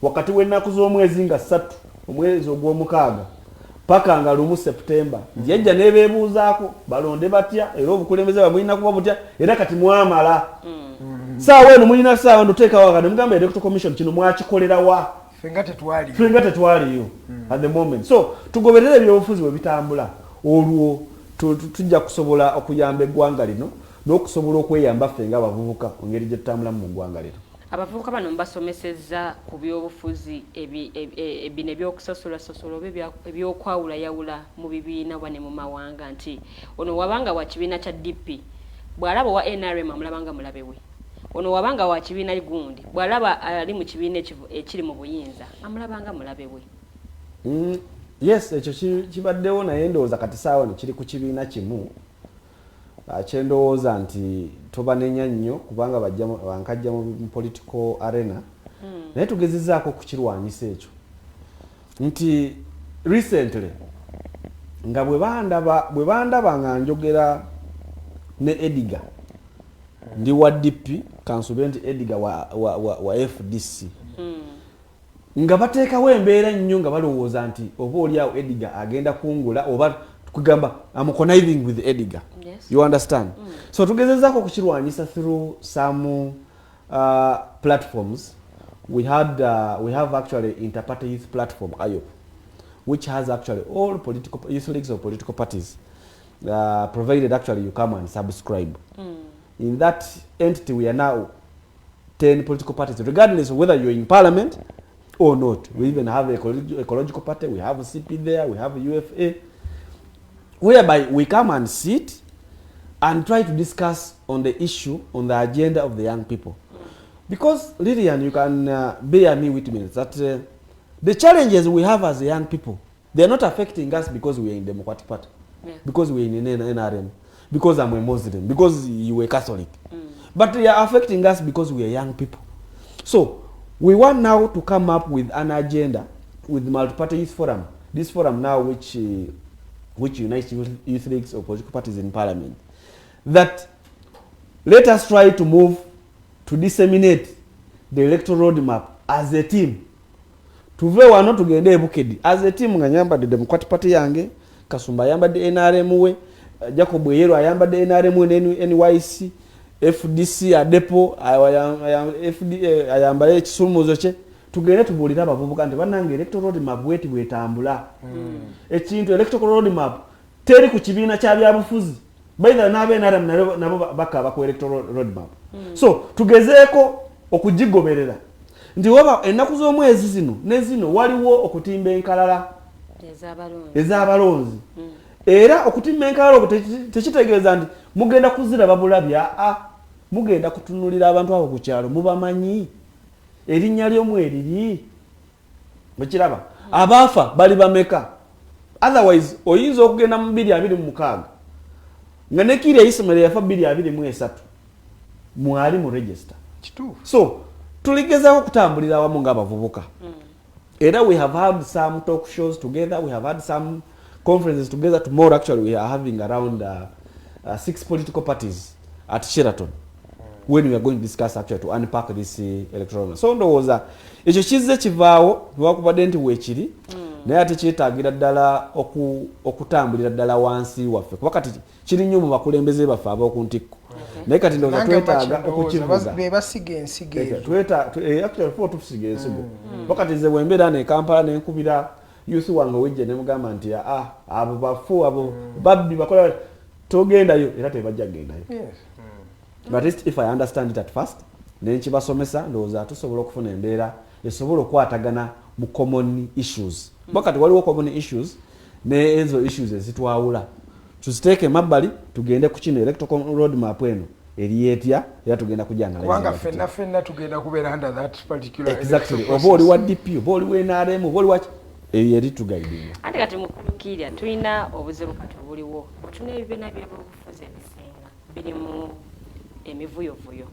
wakati w'ennaku z'omwezi nga 3 omwezi ogw'omukaaga paka nga 1 Septemba, nti yajja nebeebuuzaako balonde batya, era obukulembeze bwe mulina kuba butya. Era kati mwamala, saawa eno mulina saawa ndoteekawo akati mugamba Electoral Commission, kino mwakikolera wa? Ffe nga tetwaliyo. Ffe nga tetwaliyo at the moment. So tugoberere ebyobufuzi bwe bitambula, olwo tujja kusobola okuyamba eggwanga lino n'okusobola okweyamba ffe ng'abavubuka engeri gye tutambulamu mu ggwanga lino. Abavubuka bano mbasomesezza ku byobufuzi bino ebyokusasulasosola oba ebyokwawulayawula mu bibiina oba ne mu mawanga, nti ono wabanga wa kibiina kya DP, bw'alaba wa NRM amulabanga mulabe we, ono wabanga wa kibiina gundi, bw'alaba ali mu kibiina ekiri mu buyinza amulabanga mulabe we? Yes, ekyo kibaddewo, naye ndowooza kati saawa eno kiri ku kibiina kimu. Kyendowooza nti tobanenya nnyo kubanga bankajja mu political arena, naye tugezezaako okukirwanyisa ekyo nti recently nga bwe bandaba nga njogera ne Edgar, ndi wa DP, kansube nti Edgar wa FDC, nga bateekawo embeera nnyo nga balowooza nti oba oli awo Edgar agenda kungula oba kugamba am conniving with Edgar. You understand? So tugezezaako okukirwanyisa through some platforms. We have actually interparty youth platform, AYOP, which has actually all political youth leagues of political parties, provided actually you come and subscribe. In that entity we are now 10 political parties, regardless of whether you're in parliament or not. We even have ecological party, we have CP there, we have UFA, whereby we come and sit and try to discuss on the issue, on the agenda of the young people. Because, Lillian, you can bear me witness that the challenges we have as young people, they are not affecting us because we are in Democratic Party, because we are in NRM, because I'm a Muslim, because you were Catholic. But they are affecting us because we are young people. So we want now to come up with an agenda with Multi-Party Youth Forum. This forum now which unites youth leagues or political parties in parliament. That let us try to move to disseminate the electoral roadmap as a team. Tuve wano tugende ebukedi as a team nga nyambadde Democratic Party yange, Kasumba ayambadde NRM we, Jacob Yero ayambadde NRM we ne NYC, FDC adepo FD ayambale ekisumuzo kye, tugende tubuulire abavubuka nti bannange electoral roadmap bweti bwetambula. Ekintu electoral roadmap teri ku kibiina kya byabufuzi, baitha n'aba NRM nabo bakaaba ku electoral roadmap. So tugezeeko okugigoberera nti waba ennaku z'omwezi zino ne zino waliwo okutimba enkalala ez'abalonzi. Era okutimba enkalala okwo tekitegeeza nti mugenda kuziraba bulabi, aa, mugenda kutunulira abantu abo ku kyalo mubamanyi, erinnya lyomu eriri mukiraba, abaafa bali bameka. Otherwise oyinza okugenda mu 2026 nga ne Kiirya Ismail yafa 2023 mwali mu register. So tuligezaako okutambulira awamu ng'abavubuka. Era we have had some talk shows together, we have had some conferences together. Tomorrow actually we are having around six political parties at Sheraton when we are going to discuss, actually to unpack this electoral. So ndowooza ekyo kizze kivaawo newakubadde nti weekiri, naye ate kyetaagira ddala okutambulira ddala wansi waffe, kuba kati kiri nnyo mu bakulembeze baffe ab'oku ntikko, naye kati ndowooza twetaaga okukivuga. Be basiga ensigo ezo. Actually fo tusiga ensigo, kuba kati nze bwembeera ne Kampala nenkubira youth wange owejje nemugamba nti aa abo bafu, abo babbi, bakola, togendayo, era tebajja kugendayo. But at least if I understand it at first nenkibasomesa, ndowooza tusobola okufuna embeera esobola okukwatagana mu common issues, kuba kati waliwo common issues ne ezo issues ezitwawula tuziteeke emabbali, tugende ku kino electoral roadmap eno eri etya, era tugenda kubanga kujana. Ffenna ffenna tugenda kubeera under that particular Exactly. electoral Oba oli wa process. DP oba oli wa NRM oba oli wa eyo eri tuguidinga. Anti kati mukulukiirya tulina obuzibu kati obuliwo, otuna ebibiina byebyobufuzi ebisinga birimu emivuyovuyo,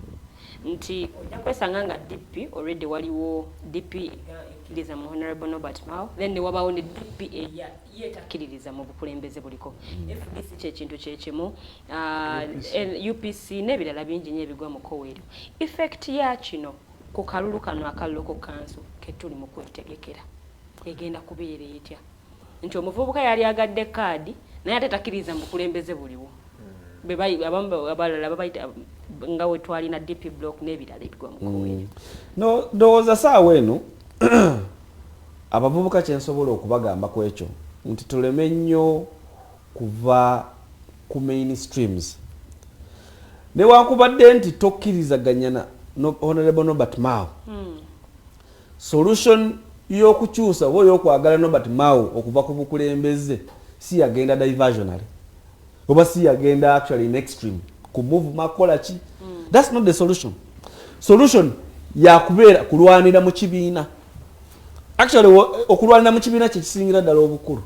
nti ojja kwesanga nga DP already waliwo DP ekkiriza mu Honorable Norbert Mao, then ne wabawo ne DP eya yetakkiririza mu bukulembeze buliko. FDC kyekintu kyekimu, UPC n'ebirala bingi nnyo ebigwa mu kkowa eryo. Effect ya kino ku kalulu kano aka local council ketuli mu kwetegekera egenda kubeera etya, nti omuvubuka yali agadde kaadi naye ate takkiriza mu bukulembeze buliwo? Abamu abalala babayita nga we twalina DP block n'ebirala ebigwa mu kkowa eryo. No, ndowooza saawa eno abavubuka kyensobola okubagamba ku ekyo nti tuleme nnyo kuva ku main streams, newankubadde nti tokkirizaganya na Honorable Norbert Mao. Solution y'okukyusa oba ey'okwagala Norbert Mao okuva ku bukulembeze si yagenda diversionary oba si yagenda actually in extreme ku move kukola ki. That's not the solution. Solution yakubeera kulwanira mu kibiina. Actually okulwanira mu kibiina kyekisingira ddala obukulu,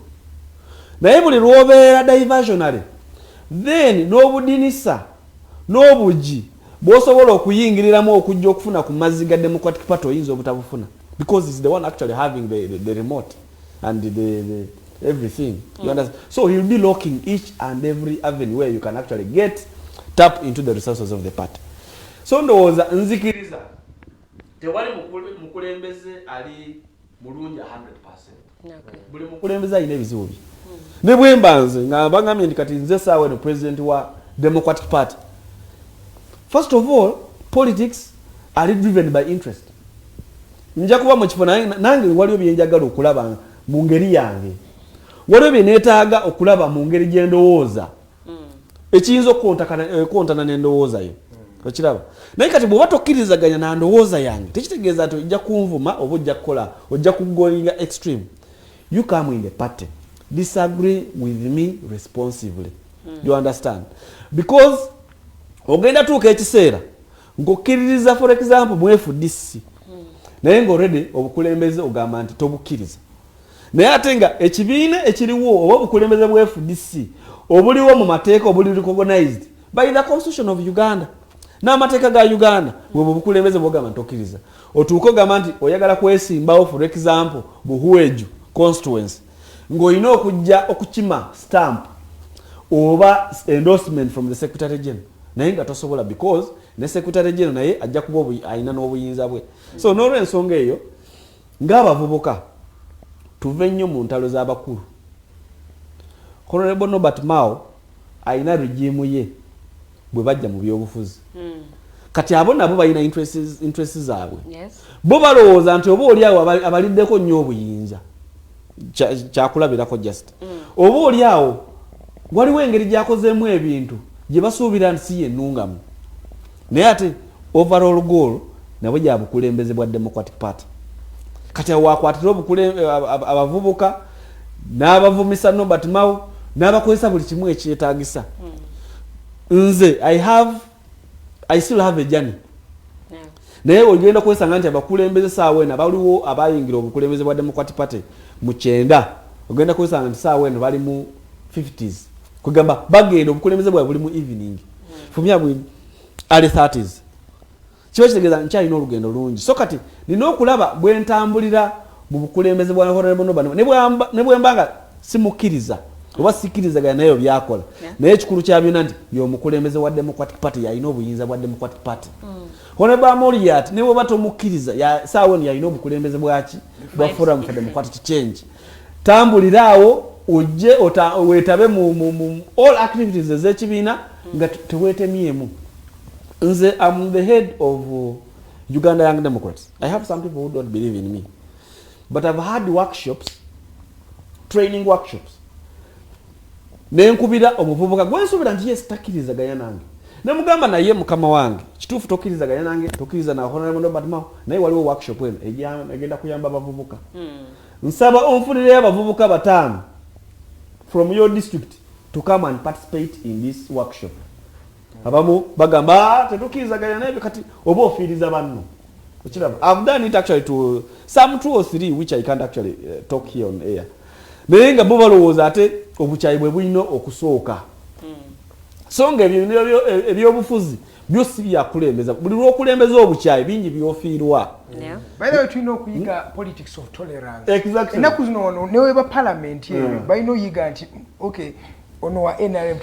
naye buli lwobeera diversionary Then n'obudinisa n'obugi bw'osobola okuyingiriramu okujja okufuna ku mazzi ga Democratic Party oyinza obutabufuna, because is the one actually having the remote and the everything. You understand? So he'll be locking each and every avenue where you can actually get tap into the resources of the party. So ndowooza, nzikiriza tewali mukulembeze ali mulungi 100. Buli mukulembeze alina ebizibu bye. Ne bwemba nze nga bagambye nti kati nze saawa eno president wa Democratic Party, first of all, politics are driven by interest. Nja kuba mu kifo, naye nange waliwo byenjagala okulaba mu ngeri yange, waliwo bye neetaaga okulaba mu ngeri gye ndowooza ekiyinza okukontana n'endowooza yo. Okiraba? Naye kati bw'oba tokkirizaganya na ndowooza yange, tekitegeeza nti ojja kunvuma oba ojja kukola, ojja kugoinga extreme. You come in the party, disagree with me responsively. You understand? Because ogenda tuuka ekiseera ng'okkiririza, for example, mu FDC, naye nga already obukulembeze ogamba nti tobukkiriza, naye ate nga ekibiina ekiriwo oba obukulembeze bwa FDC obuliwo mu mateeka, obuli recognized by the Constitution of Uganda n'amateeka ga Uganda, bwebwe obukulembeze bwogamba nti tokkiriza. Otuuke ogamba nti oyagala kwesimbawo, for example, Buhweju constituency, ng'olina okujja okukima stamp oba endorsement from the secretary general, naye nga tosobola, because ne secretary general naye ajja kuba alina n'obuyinza bwe. So n'olwensonga eyo, ng'abavubuka, tuve nnyo mu ntalo z'abakulu. Honorable Norbert Mao alina regime ye bwe bajja mu byobufuzi. Kati abo nabo balina interests zaabwe. Bo balowooza nti oba oli awo abaliddeko nnyo obuyinza. Kyakulabirako just, oba oli awo waliwo engeri gyakozeemu ebintu gye basuubira nti si yennungamu, naye ate overall goal nabwe gya bukulembeze bwa Democratic Party. Kati awo wakwatira abavubuka n'abavumisa Norbert Mao n'abakozesa buli kimu ekyetaagisa. Nze I still have a journey, naye ogenda kwesanga nti abakulembeze saawa eno abaliwo abayingira obukulembeze bwa Democratic Party mu 90, ogenda kwesanga nti saawa eno bali mu 50s, kugamba bagenda obukulembeze bwabwe buli mu evening fumya bwe early 30s. Kiba kitegeeza nkyalina olugendo lungi. So kati nina okulaba bwe ntambulira mu bukulembeze bwa Honorable Norbert, ne bwemba nga simukkiriza oba sikkirizaganya naye byakola, naye ekikulu kya byonna nti y'omukulembeze wa Democratic Party, yalina obuyinza bwa Democratic Party. Honorable Amuriat, ne bweba tomukkiriza, saawa eno yalina obukulembeze bwaki? Bwa Forum for Democratic Change. Tambulira awo, ojje weetabe mu all activities ez'ekibiina nga teweetemyemu. Nze am the head of Uganda Young Democrats. I have some people who don't believe in me, but I've had workshops, training workshops, nenkubira omuvubuka gwensuubira nti yes, takkirizaganya nange, nemugamba, naye mukama wange, kituufu tokkirizaganya nange, tokkiriza na Honorable Norbert Mao, naye waliwo workshop eno egenda kuyamba abavubuka. Nsaba onfunireyo abavubuka bataano from your district to come and participate in this workshop. Abamu bagamba, "Ah, tetukkirizaganya nabyo." Kati oba ofiiriza banno. Okiraba? I've done it actually to some two or three which I can't actually talk here on air, naye nga bo balowooza ate obukyayi bwe bulina okusooka, so nga ebyo ebyobufuzi byo si byakulembeza. Buli lwokulembeza obukyayi, bingi byofiirwa. By the way, tulina okuyiga politics of tolerance. Exactly. Ennaku zino wano neweba parliament eyo, balina oyiga nti okay, ono wa NRM.